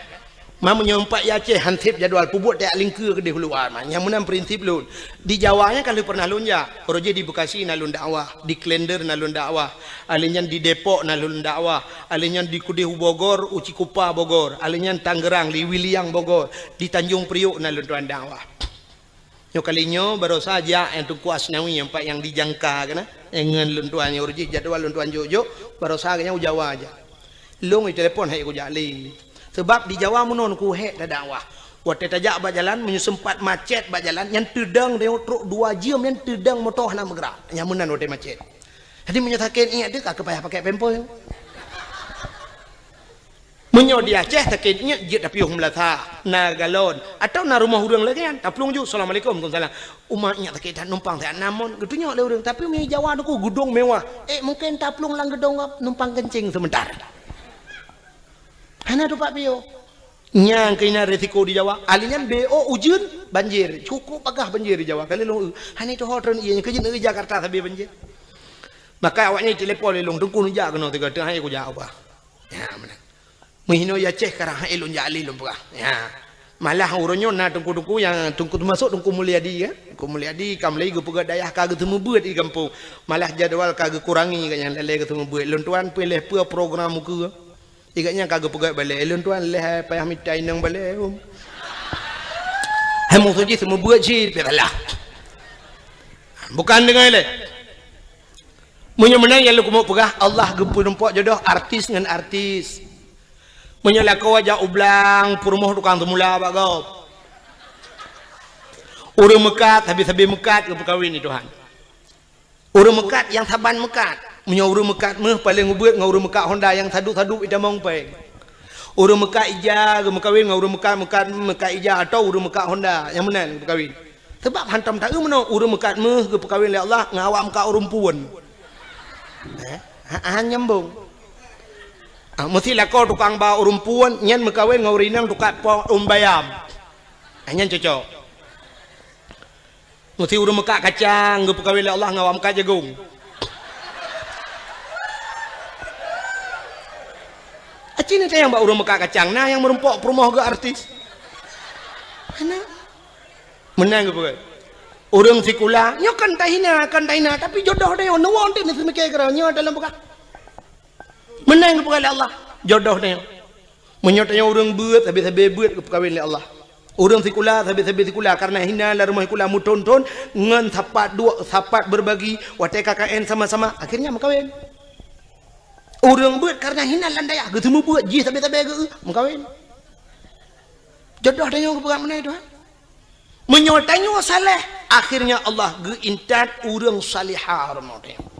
Ma meunyoe umpat i Aceh hanseb jadwal, peubuet tajak lingkeue keudeh u luwa, ma. Nyang meunan prinsip lôn. Di Jawa nyan ka lheueh pernah lôn jak. Uroe jih di Bekasi na lôn dakwah, di Klender na lôn dakwah. Alheuh nyan di Depok na lôn dakwah. Alheuh nyan di keudeh u Bogor, u Cikupa Bogor. Alheuh nyan Tangerang, di Wiliang Bogor. Di Tanjung Priok na lôn tuan dakwah. Nyoe kali nyoe barosa jak nyang Teungku Asnawi nyang pat nyang dijangka keunan. Nyang ngon lôn tuan nyoe uroe jih jadwal lôn tuan jok-jok, barosa geuhnyan u Jawa jak. Lôn itelepon hai kujak lé. Sebab di Jawa meunoe Teungku hék tadakwah. Watée tajak bak jalan, meunyoe seumpat macet bak jalan, nyan teudong tanyoe trok dua jeuem nyan teudong moto hana meugerak. Nyang meunan watée macet. Jadi meunyoe sakét iék teuh ka keupayah pakai pempel. Meunyoe di Aceh sakét iék jeuet tapiôh meulasa, na galon, atawa na rumoh ureuëng lagée nyan, taplueng ju, "Assalamualaikum." "Waalaikumsalam." "Uma iék sakét that, numpang siat na mon," geutunyok lé ureuëng. Tapi meunyoe Jawa Teungku geudong mewah, eh, mungken taplueng lam geudong numpang keuncing seumeuntar. Hana tupat piôh. Nyang keunan risiko di Jawa. Alheuh nyan B O ujeuen, banjir. Cukup bagah banjir di Jawa. Kali lôn, hana tuho treun ié, keu jeuet Jakarta sabe banjir. Maka awaknyan telepon lé lôn, "Teungku neujak keunoe sigoe teuk, hai kujak ubah." Ya, meunan. Meuhinoe ya Aceh karang hai lôn jak lé lôn peugah. Ya. Malah uroe nyoe na teungku-teungku nyang teungku teumasok Teungku Mulyadi, ya. Teungku Mulyadi ka mulai geupeugah dayah ka geuteumeubeuet di gampông. Malah jadwal ka geukurangi gobnyan lé geuteumeubeuet. Lôn tuan pih lheueh peue program ukeue. Di gobnyan ka geupeugah balée. Lôn tuan lheueh payah mita inong balée, um. Hai musoh jih teumeubeuet cit, pih salah. Bukan deungon lé. Meunyoe meunan nyang lôn keumeung peugah, Allah geupeurumpok jodoh artis ngon artis. Meunyoe lakoe jak u blang, peurumoh tukang seumula bak gob. Ureuëng meukat, sabe-sabe meukat geupeukawen di Tuhan. Ureuëng meukat nyang saban meukat. Meunyoe ureuëng meukat méuh paleng ubeuet ngon ureuëng meukat Honda nyang sadup-sadup itamong péng. Ureuëng meukat ija geumeukawen ngon ureuëng meukat, meukat, meukat ija atawa ureuëng meukat Honda nyang meunan geupeukawen. Sebab hantom taeu meunoe ureuëng meukat méuh geupeukawen lé Allah ngon awak meukat ureuëng puon. Eh, ha, ha, nyambung. Ah, meusi lakoe tukang ba ureuëng puon nyan meukawen ngon ureuëng inong tukang po ureuëng bayam. Ah, nyan cocok. Meusi ureuëng meukat kacang geupeukawen lé Allah ngon awak meukat jagong. Aci ni tayang bak ureuëng meukat kacang, na nyang meurumpok peurumoh geu artis. Hana. Meunan geupeugah. Ureuëng sikula, nyoe kan tahina, kan tahina, tapi jodoh tanyoe, neuwoe teuk neuseumiké keudroe, nyoe dalam peugah. Meunan geupeugah lé Allah, jodoh tanyoe. Meunyoe tanyoe ureuëng beuet, sabe-sabe beuet geupeukawen lé Allah. Ureuëng sikula, sabe-sabe sikula, karena hina lam rumoh sikula meuthon-thon, ngon sapat duek, sapat berbagi, watée K K N sama-sama, akhirnya meukawen. Ureuëng beuet karena hina lam dayah, geuseumeubeuet jih sabe-sabe geu, meukawen. Jodoh tanyoe geupeugah meunan Tuhan. Meunyoe tanyoe saleh, akhirnya Allah geuintat ureuëng salihah rumoh tanyoe.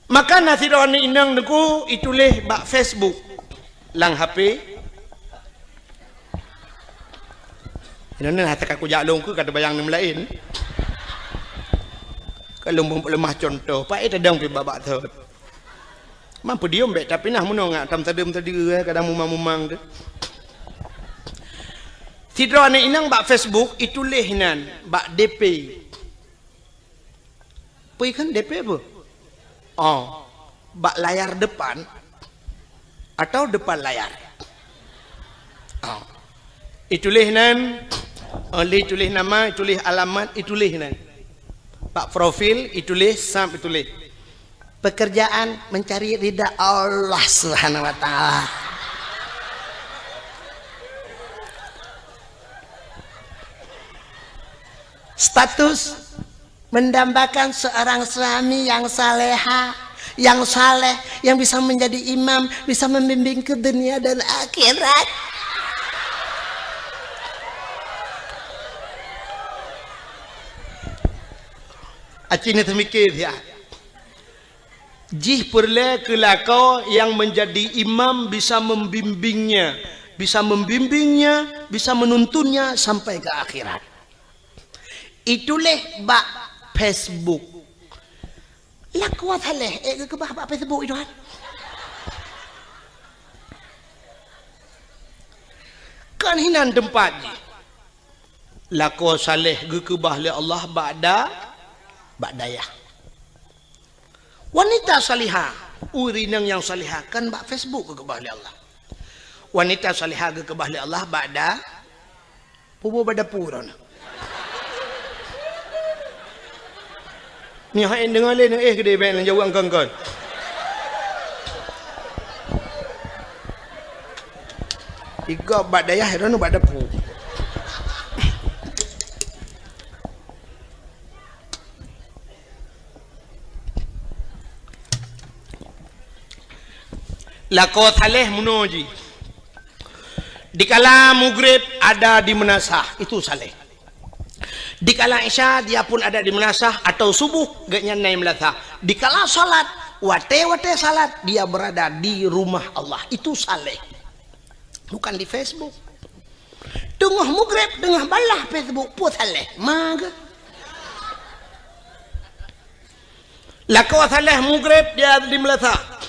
Maka na sidroe aneuk inong Teungku ituléh bak Facebook lam H P. Inoe hase ka kujak lôn keu ka teubayang nem laén. Ka lôn beuleumah contoh, paét tadong pih babak thot. Mampu diom bék, tapi nah meunoe ngak tam sadeuem sadeue, eh, kadang mumang-mumang tu. Sidroe aneuk inong bak Facebook ituléh nan bak D P. Peue kheun D P peue? Oh, bak layar depan atau depan layar? Oh. Ituléh nan, oh, lé tuléh nama, ituléh alamat, ituléh nan. Bak profil ituléh, sab ituléh. Pekerjaan mencari ridha Allah Subhanahu wa Ta'ala. Status mendambakan seorang suami yang saleha, yang saleh, yang bisa menjadi imam, bisa membimbing ke dunia dan akhirat. Aci ni teumikir ya. Jih peureulée keu lakoe nyang meunjadi imam bisa membimbingnya, bisa membimbingnya, bisa menuntunnya sampai ke akhirat. Ituléh bak Facebook. Lakoe saléh ék geukeubah bak Facebook, Tuhan. Kan hinan teumpat jih. Lakoe saléh geukeubah lé Allah bak da-, bak dayah. Wanita salihah, ureueng inong nyang salihah kan bak Facebook geukeubah lé Allah. Wanita salihah geukeubah lé Allah bak da-, puboh bak dapu droeneuh. Nyoe hai deungoe lé, nyoe éh keudéh bèk lôn jaweueb kon-kon. Igob bak dayah, droeneuh bak dapu. Lakoe saléh meunoe jih. Dikala mugreb ada di meunasah, itu saléh. Dikala isya dia pun ada di meunasah atau subuh gobnyan na i meunasah. Dikala salat, watée-watée salat dia berada di rumah Allah, itu saléh. Bukan di Facebook. Teungoh mugreb, teungoh balah Facebook, peue saléh? Mage. Lakoe saléh mugreb dia di meunasah.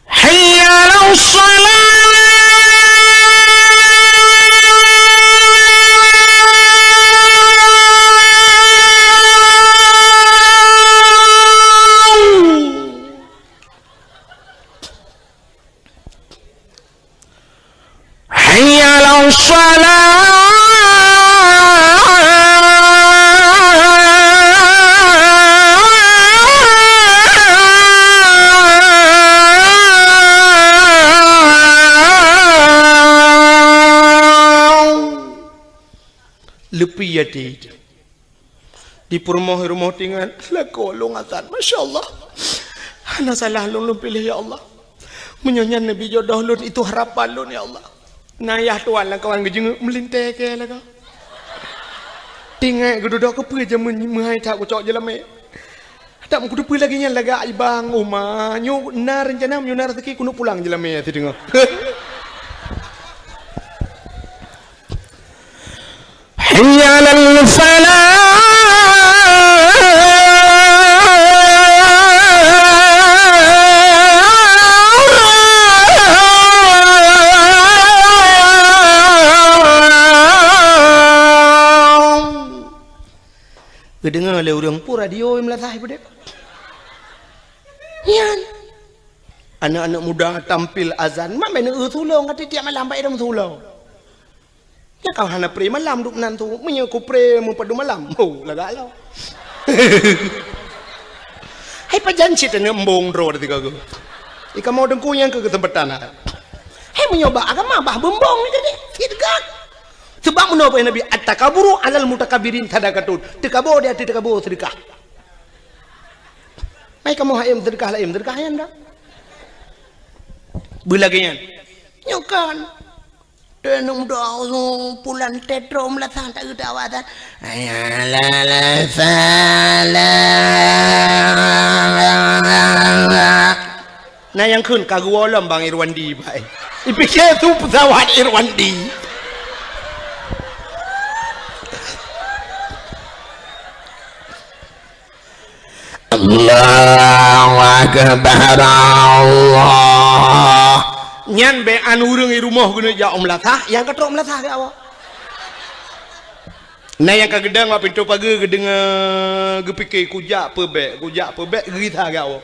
Hayya 'alas shalah. Hayya 'alas shalah. Leupie até. Di peurumoh-rumoh tingan, lakoe lôn azan. Masya Allah. Hana salah lôn, lôn piléh, ya Allah. Meunyoe nyan neubi jodoh lôn, itu harapan lôn, ya Allah. Na yah tuan lam kawan geujeungeuk meulintèe keu lagoe. Tingat geududoe keupeue jameun meuhai that kucok jeulamé. Tak meukuteupeue lagèe nyan lagak ibang uma. Nyoe na reuncana, nyoe na raseuki keuneuk pulang jeulamé sideungoe. Hayya 'alal falah. Geudeungoe lé ureueng, peue radio i meulasah i peudeh. Nyan. Aneuk-aneuk muda tampil azan, mak meuneuk eu tulông ka tiep malam bak idong tulông. Nyang ka hana pré malam duek nan tu, meunyoe ku pré meupadum malam, ho, lagak lom. Hai pajan cit aneuk embong droe di tiga go. Ika mau dengku nyang keu keuseumpatan hai. Hai meunyoe bak agama bah beumbong ni jadi, fit gak. Sebab meunoe peue Nabi, "At-takaburu 'alal mutakabbirin sadaqatun." Teukabo di ateueh teukabo seudeukah. Mai kamoe hayem seudeukah laén, seudeukah nyan dak. Beulagèe nyan. Nyoe kan. Deungon doa pulan tedro meulasah tak geuda awak dah. Hayya 'alal falah. Na nyang kheun ka geuwoe lom Bang Irwandi, bai. Ipike tu pesawat Irwandi. Allahu Akbar, Allah. Nyan bèk an ureueng i rumoh geuneuk jak u meulasah, nyang ka trok meulasah keu awak. Na nyang ka geudong bak pintoe pageue geudeungoe, geupike, "Kujak peue bèk, kujak peue bèk," geugisa keu awak.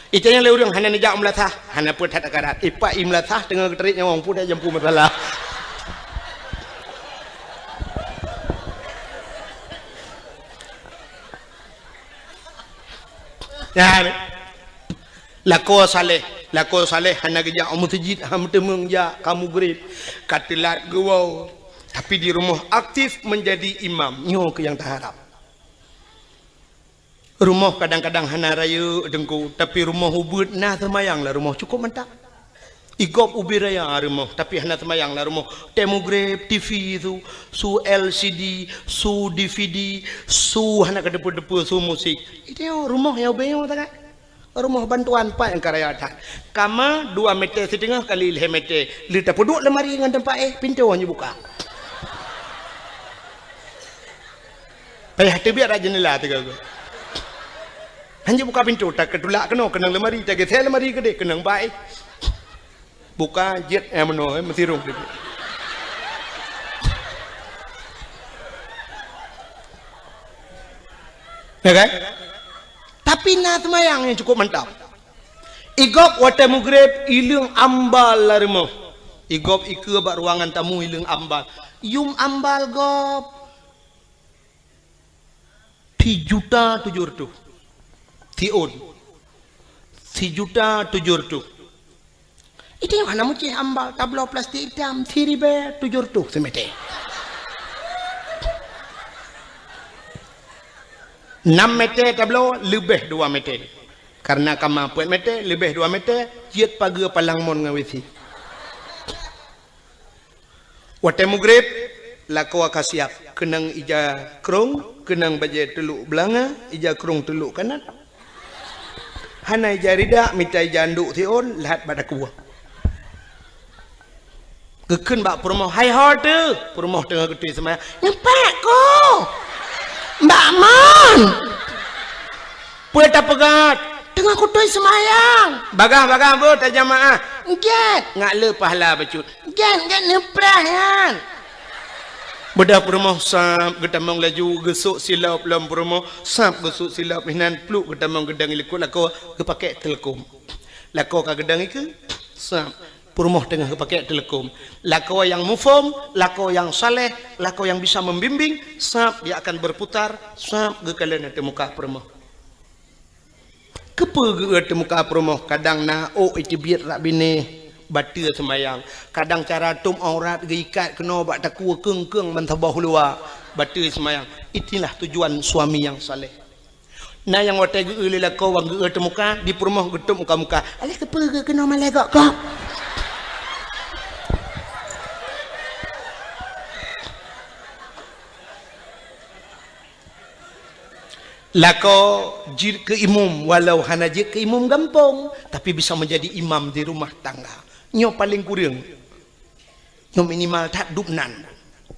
Itanyong lé ureueng, "Hana neujak u meulasah?" "Hana peue that akarat." Ipak i meulasah teungoh geutarek nyawöng, peue that jampu masalah. Nyan. Lakoe saléh, lakoe saléh hana geujak u meuseujid, hana meuteumeung jak, ka mugreb, ka teulat geuwoe. Tapi di rumoh aktif menjadi imam. Nyoe keuh nyang taharab. Rumoh kadang-kadang hana rayeuk teungku, tapi rumoh ubeuet na seumayang lam rumoh cukup mantap. Igob ubé raya rumoh, tapi hana seumayang lam rumoh. Tée mugreb, TV su, su LCD, su DVD, su hana keudeupeue-deupeue, su musik. Itu rumoh nyang ubé nyoe takat. Rumoh bantuan pat nyang ka raya that. Kama dua meter siteungoh kali lhée meter. Lé tapeuduek lemari ngon teumpat éh, pintoe nyoe buka. Payah teubiet rak jeundela teuga-ga. Hanjeuet buka pintoe, takeutulak keunoe, keunong leumari, tageusée leumari keudeh, keunong bai. Buka jeuet, eh, meunoe, eh, meusirong teubiet. Ya kan? Tapi na seumayang nyang cukup mantap. Igob watée mugreb, ileueng ambal lam rumoh. Igob ikeue bak ruangan tamu, ileueng ambal. Yum ambal gob. Sijuta tujoh reutôh. Siôn. Sijuta tujoh reutôh. Itu nyang hana meucéh ambal, tabloe plastik itam, siribée tujoh reutôh simete. Nam mete tabloe, leubeh dua mete. Karena kama peuet mete, leubeh dua mete, jeuet pageue palang mon ngon WC. Watée mugreb, lakoe ka siab, keunong ija krong, keunong bajée teulok beulanga, ija krong teulok kanan. Hana ija rida, mita ija anduk siôn, lhat bak dakue. Geukheun bak peurumoh, "Hai ho teuh!" Peurumoh teungoh geutôi seumayang. "Nyoe pat ko! Mbak Mon!" "Peue tapeugah?" "Teungoh kutôi seumayang." "Bagah-bagah beuh tajamaah." "Gét!" "Ngat le pahala bacut." "Gét, gét neuprah nyan." Beudôh peurumoh sab geutamong laju geusok silop lom peurumoh, sab geusok silop hinan pluk geutamong geudong likot lakoe geupakée teuleukom. Lakoe ka geudong ikeue, sab peurumoh teungoh geupakée teuleukom. Lakoe nyang muphom, lakoe nyang saleh, lakoe nyang bisa membimbing, sab dia akan berputar, sab geukalon ateueh muka peurumoh. Keupeue geu-eu teuh muka peurumoh, kadang na ôk iteubiet rak binéh, bateue seumayang. Kadang cara tôb aurat geuikat keunoe bak takue keung-keung ban saboh luwa, bateue seumayang. Itulah tujuan suami nyang saleh. Na nyang watée geu-eu lé lakoe wan geu-eu teuh muka, di peurumoh geutôb muka-muka. "Alah keupeue geu-eu keunoe malée gok-gok?" Lakoe jeuet keu imum, walau hana jeuet keu imum gampông, tapi bisa menjadi imam di rumah tangga. Nyoe paleng kureueng. Nyoe minimal that dubnan.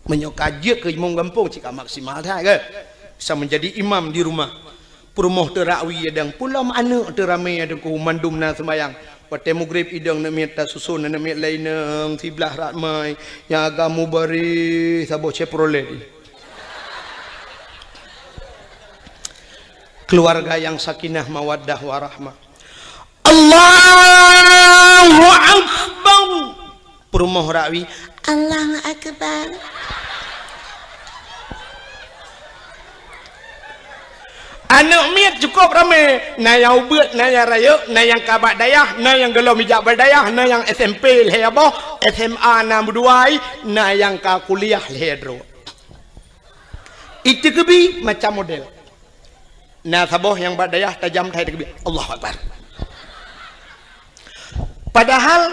Meunyoe ka jeuet keu imum gampông, cit ka maksimal that, kan? Bisa menjadi imam di rumah. Peurumoh teuh rak wie idong, pulom aneuëk teuh ramé idong, mandum na seumayang. Watée mugreb idong aneuk miet, tasuson aneuk miet laén inong siblah rak mai, nyang agam mubareh saboh Chevrolet. Keluarga yang sakinah, mawaddah, warahmah. Allahu Akbar. Peurumoh rak wie, Allahu Akbar. Aneuk miet cukup ramé, na nyang ubeuet, na nyang rayeuk, na nyang ka bak dayah, na nyang gohlom ijak bak dayah, na nyang S M P lhée boh, S M A na meuduai, na nyang ka kuliah lhée droe. Iteukeubi macam model. Na saboh nyang bak dayah tajam that iteukeubi, Allahu Akbar. Padahal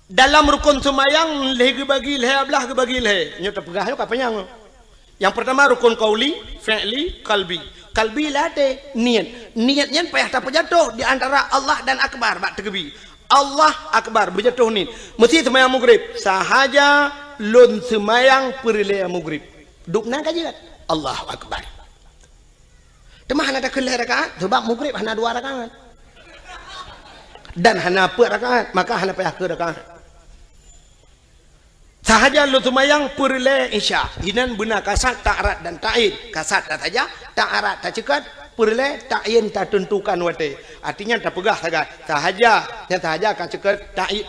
dalam rukon seumayang lhée geubagi lhée, ablah geubagi lhée. Nyoe tapeugah nyoe ka panyang. Nyang peurtama rukon qauli, fi'li, qalbi. Qalbi lam até, niet. Niet nyan payah tapeujatoh di antara Allah dan Akbar bak teukeubi. Allah Akbar, beujatoh niet. Meusi seumayang mugreb, sahaja lôn seumayang peureulée mugreb. Dubnan ka jeuet. Allahu Akbar. Teuma hana takheun lhée rakaat, sabab mugreb hana dua rakaat. Dan hana peuet rakaat, maka hana payah keu rakaat. Sahaja lôn seumayang peureulée Isya. Inan beuna kasat, ta'arat dan ta'yin. Kasat tasaja, ta'arat taceukot, peureulée ta'yin tateuntukan watée. Artinya tapeugah sagai. Sahaja, nyang sahaja ka ceukot, ta'yin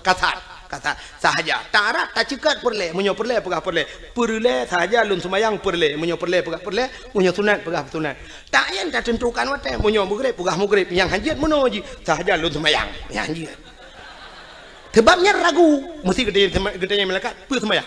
kasat. Kasat. Sahaja. Ta'arat taceukot peureulée, meunyoe peureulée peugah peureulée. Peureulée sahaja lôn seumayang peureulée, meunyoe peureulée peugah peureulée, meunyoe sunat peugah sunat. Ta'yin tateuntukan watée, meunyoe mugreb peugah mugreb, nyang hanjeuet meunoe jih, sahaja lôn seumayang, nyang hanjeuet. Sabab nyan ragu, meusi geutanyoe, geutanyoe malaikat, peue seumayang?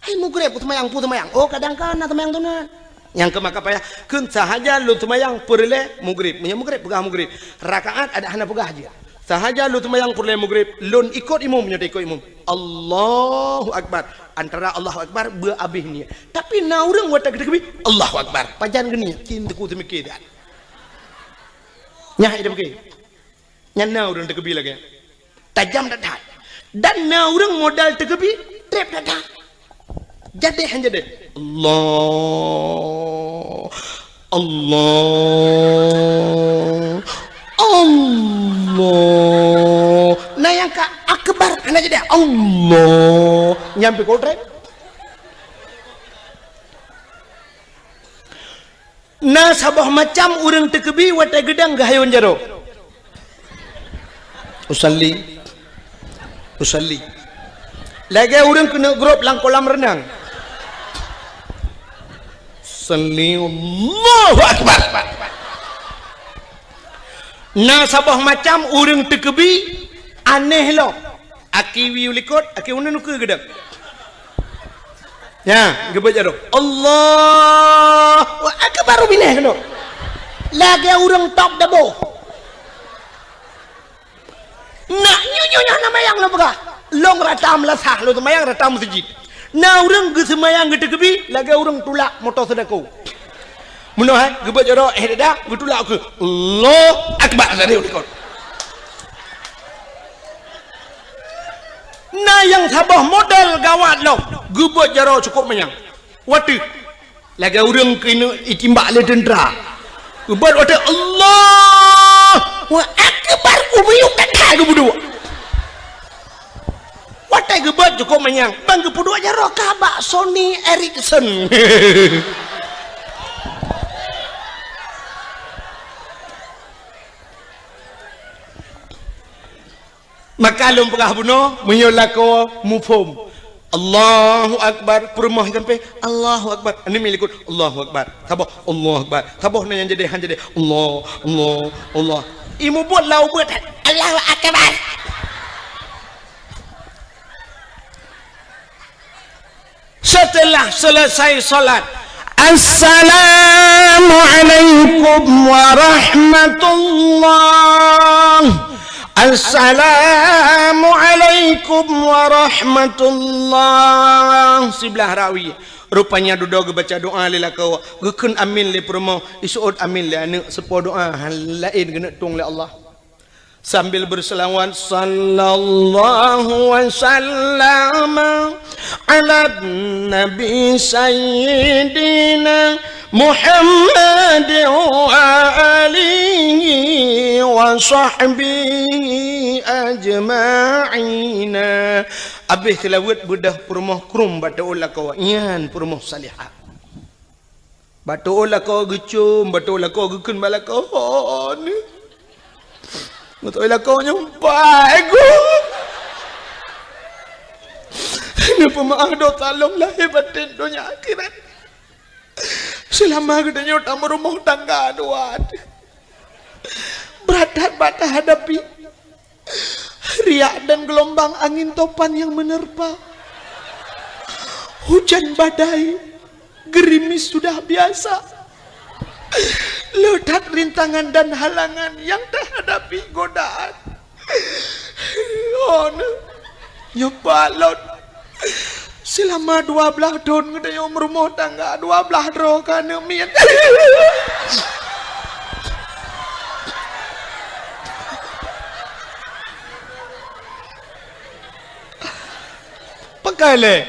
Hai mugreb, peue seumayang, peue seumayang? Oh, kadang ka na seumayang sunat. Nyang keu maka payah, kheun sahaja lôn seumayang peureulée mugreb. Meunyoe mugreb, peugah mugreb. Rakaat adak hana peugah jih. Sahaja lôn seumayang peureulée mugreb, lôn ikot imum, nyoe ikot imum. Allahu Akbar. Antara Allahu Akbar, beu abéh niet. Tapi na ureuëng watée geuteukeubi, Allahu Akbar. Pajan geuniet, cit teukeu teumike that. Nyan hai teumike. Nyan na ureuëng teukeubi lagée nyan. Tajam that-that. Dan na ureuëng modal teukeubi, treb that-that. Jadéh han jadéh. Allah. Allah. Allah. Na nyang ka akbar, hana jadi. Allah. Nyampe kotrek. Na saboh macam ureuëng teukeubi watée geudang geuhayôn jaroe. Usalli. Usalli. Lagée ureuëng keuneuk grob lam kolam reunang. Salli, Allahu Akbar. Na saboh macam ureuëng teukeubi aneh lom. Aki wiyeue likot, aki uneun ukeue geudang. Nya, geubeuet jaroe. Allahu Akbar, binéh keunoe. Lagée ureuëng top dabo. Nak nyoe, nyoe, nyoe na mayang lôn peugah. Lôn rata meulasah, lôn seumayang rata meuseujid. Na ureuëng geuseumayang geuteukeubi, lagée ureuëng tulak moto seudako. Meunoe hai, geubeuet jaroe, eh, dada, geutulak ukeue. Allahu Akbar, tadi ulikot. Na nyang saboh model gawat lom, geubeuet jaroe cukôp manyang. Watée lagée ureuëng keuneuk itimbak lé teuntra. Ubat watée Allahu Akbar, ubiyuk that-that geupeuduek. Watée geubat cukôp manyang, ban geupeuduek jaroe ka bak Sony Ericsson. Maka lôn peugah bunoe, meunyoe lakoe muphom, Allahu Akbar, peurumoh sampai, Allahu Akbar. Aneuk miet likot, Allahu Akbar. Saboh, Allahu Akbar. Saboh na nyang jadi, han jadi. Allah, Allah, Allah. Imeubeuet lam ubeut, Allahu Akbar. Setelah selesai salat, "Assalamualaikum warahmatullah. Assalamualaikum warahmatullah." Siblah rawi. Rupanya dudoe geubaca doa lé lakoe, geukheun amin lé peurumoh, iseuôt amin lé aneuk, seupôt doa laén geuneuk tueng lé Allah. Sambil berselawat, "Sallallahu wa sallama ala nabi sayyidina Muhammad wa alihi wa sahbihi ajma'ina." Abéh seulaweuet beudôh peurumoh krueng bak teuôt lakoe, nyan peurumoh salihah. Bak teuôt lakoe geucôm, bak teuôt lakoe geukheun bak lakoe, "Ho, nyoe." Beutôi lakoe nyoe, "Bai, Guru. Neupeumeu'ah dosa lôn lahé batén donya akhirat. Seulama geutanyoe tameurumoh tangga dua, brat that bak tahadapi." Riak dan gelombang angin topan yang menerpa. Hujan badai, gerimis sudah biasa. Le that rintangan dan halangan yang tahadapi godaan. Oh, nyoe pat lôn. Seulama dua blaih thon geutanyoe meurumoh tangga, dua blaih droe ka aneuk miet. Pakai lé.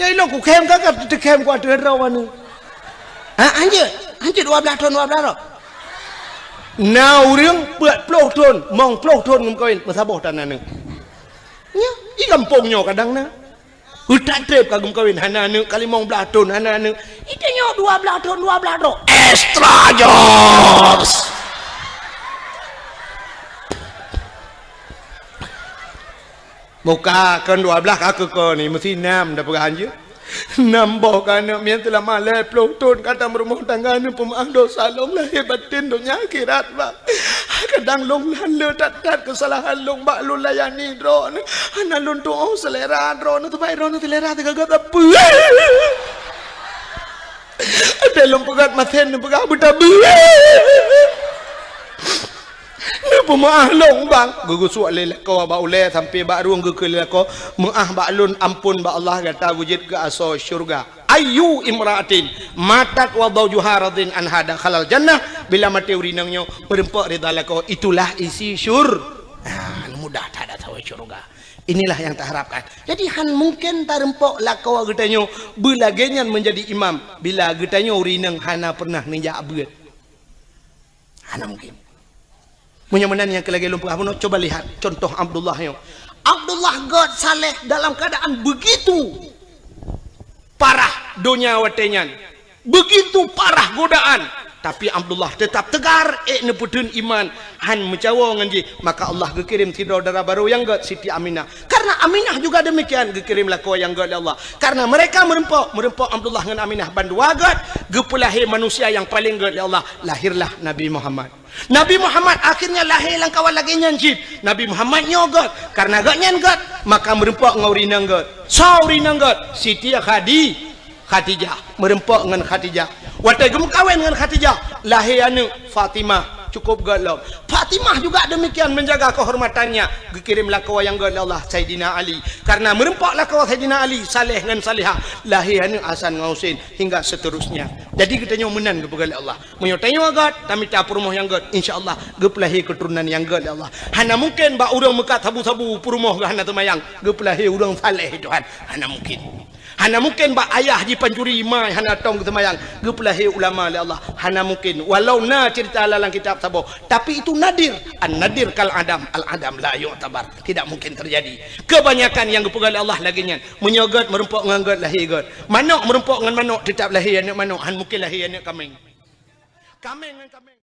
Nyang ilôn kukhém ka, ka teukhém ku ateueh droe aneuk. Ha, hanjeuet, hanjeuet dua blaih thon, dua blaih droe. Na ureuëng peuet ploh thon, mong ploh thon geumeukawen, meusaboh tan aneuk. Nyoe, di gampông nyoe kadang na. Utak treb ka geumeukawen, hana aneuk, ka limong blaih thon, hana aneuk. Di tanyoe dua blaih thon, dua blaih droe. Extra jobs. Muka kon dua blaih ka keu ko ni, meusi nam dah peugah hanjeuet. Nam boh ka aneuk miet seulama lhèe ploh thon ka tameurumoh tangga, neupeumeu'ah dosa lôn lahé batén donya akhirat, Bang. Kadang lôn lheueh that-that keusalahan lôn bak lôn layani droeneuh. Hana lôn tuoh seulera droeneuh, teuma droeneuh seulera teugaga sapeue. Watèe lôn peugöt masen neupeugah beutabeue. Neupeumeu'ah lôn, Bang. Geugeusuek lé lakoe bak ulèe sampoe bak rueng geukheun lé lakoe, "Meu'ah bak lôn, ampôn bak Allah, gata beujeuet keu asoe syeuruga." Ayyu imra'atin matat wa zawjuha radin anha dakhalal jannah. Bila maté ureueng inong nyoe meureumpok ridha lakoe, itulah isi syur-, ah, mudah that asoe syeuruga. Inilah yang taharapkan. Jadi, han mungkin tareumpok lakoe geutanyoe beulagée nyan meunjadi imam bila geutanyoe ureuëng inong hana pernah neujak beuet. Hana mungkin. Meunyoe meunan nyang keu lagée lôn peugah bunoe, coba lihat contoh Abdullah nyoe. Abdullah gét saleh dalam keadaan begitu parah donya watée nyan. Begitu parah godaan, tapi Abdullah tetap tegar, ék neupeutheun iman, han meucawo ngon jih. Maka Allah geukirém sidroe dara barô nyang gét, Siti Aminah. Karena Aminah juga demikian, geukirém lakoe nyang gét lé Allah. Karena mereka meureumpok, meureumpok Abdullah ngon Aminah bandua gét, geupeulahé manusia nyang paleng gét lé Allah, lahirlah Nabi Muhammad. Nabi Muhammad akhirnya lahé lam kawan lagée nyan cit. Nabi Muhammad nyoe gét, karena gét nyan gét, maka meureumpok ngon ureuëng inong gét. Soe ureuëng inong gét? Siti Khadi-, Khadijah. Meureumpok ngon Khadijah. Watée geumeukawen ngon Khadijah, lahé aneuëk Fatimah, cukup gét lom. Fatimah juga demikian menjaga kehormatannya. Geukirém lakoe nyang gét lé Allah, Saidina Ali. Karena meureumpok lakoe Saidina Ali, saleh ngon salehah, lahé aneuëk Hasan ngon Husein, hingga seterusnya. Jadi geutanyoe meunan geupeugah lé Allah. Meunyoe tanyoe gét, tamita peurumoh nyang gét, insya Allah geupeulahé keuturonan nyang gét lé Allah. Hana mungkin bak ureuëng meukat sabu-sabu peurumoh geuh hana teumayang, geupeulahé ureuëng saleh Tuhan. Hana mungkin. Hana mungkin bak ayah jipancuri, ma hana tom geuteumayang, geupeulahé ulama lé Allah. Hana mungkin. Walau na cerita lam kitab saboh, tapi itu nadir. An-nadir kal adam, al-adam la yu'tabar. Tidak mungkin terjadi. Kebanyakan nyang geupeugah lé Allah lagée nyan. Meunyoe gét meureumpok ngon gét, lahé gét. Manok meureumpok ngon manok, tetap lahé aneuëk manok. Han mungkin lahé aneuëk kaméng. Kaméng ngon kaméng.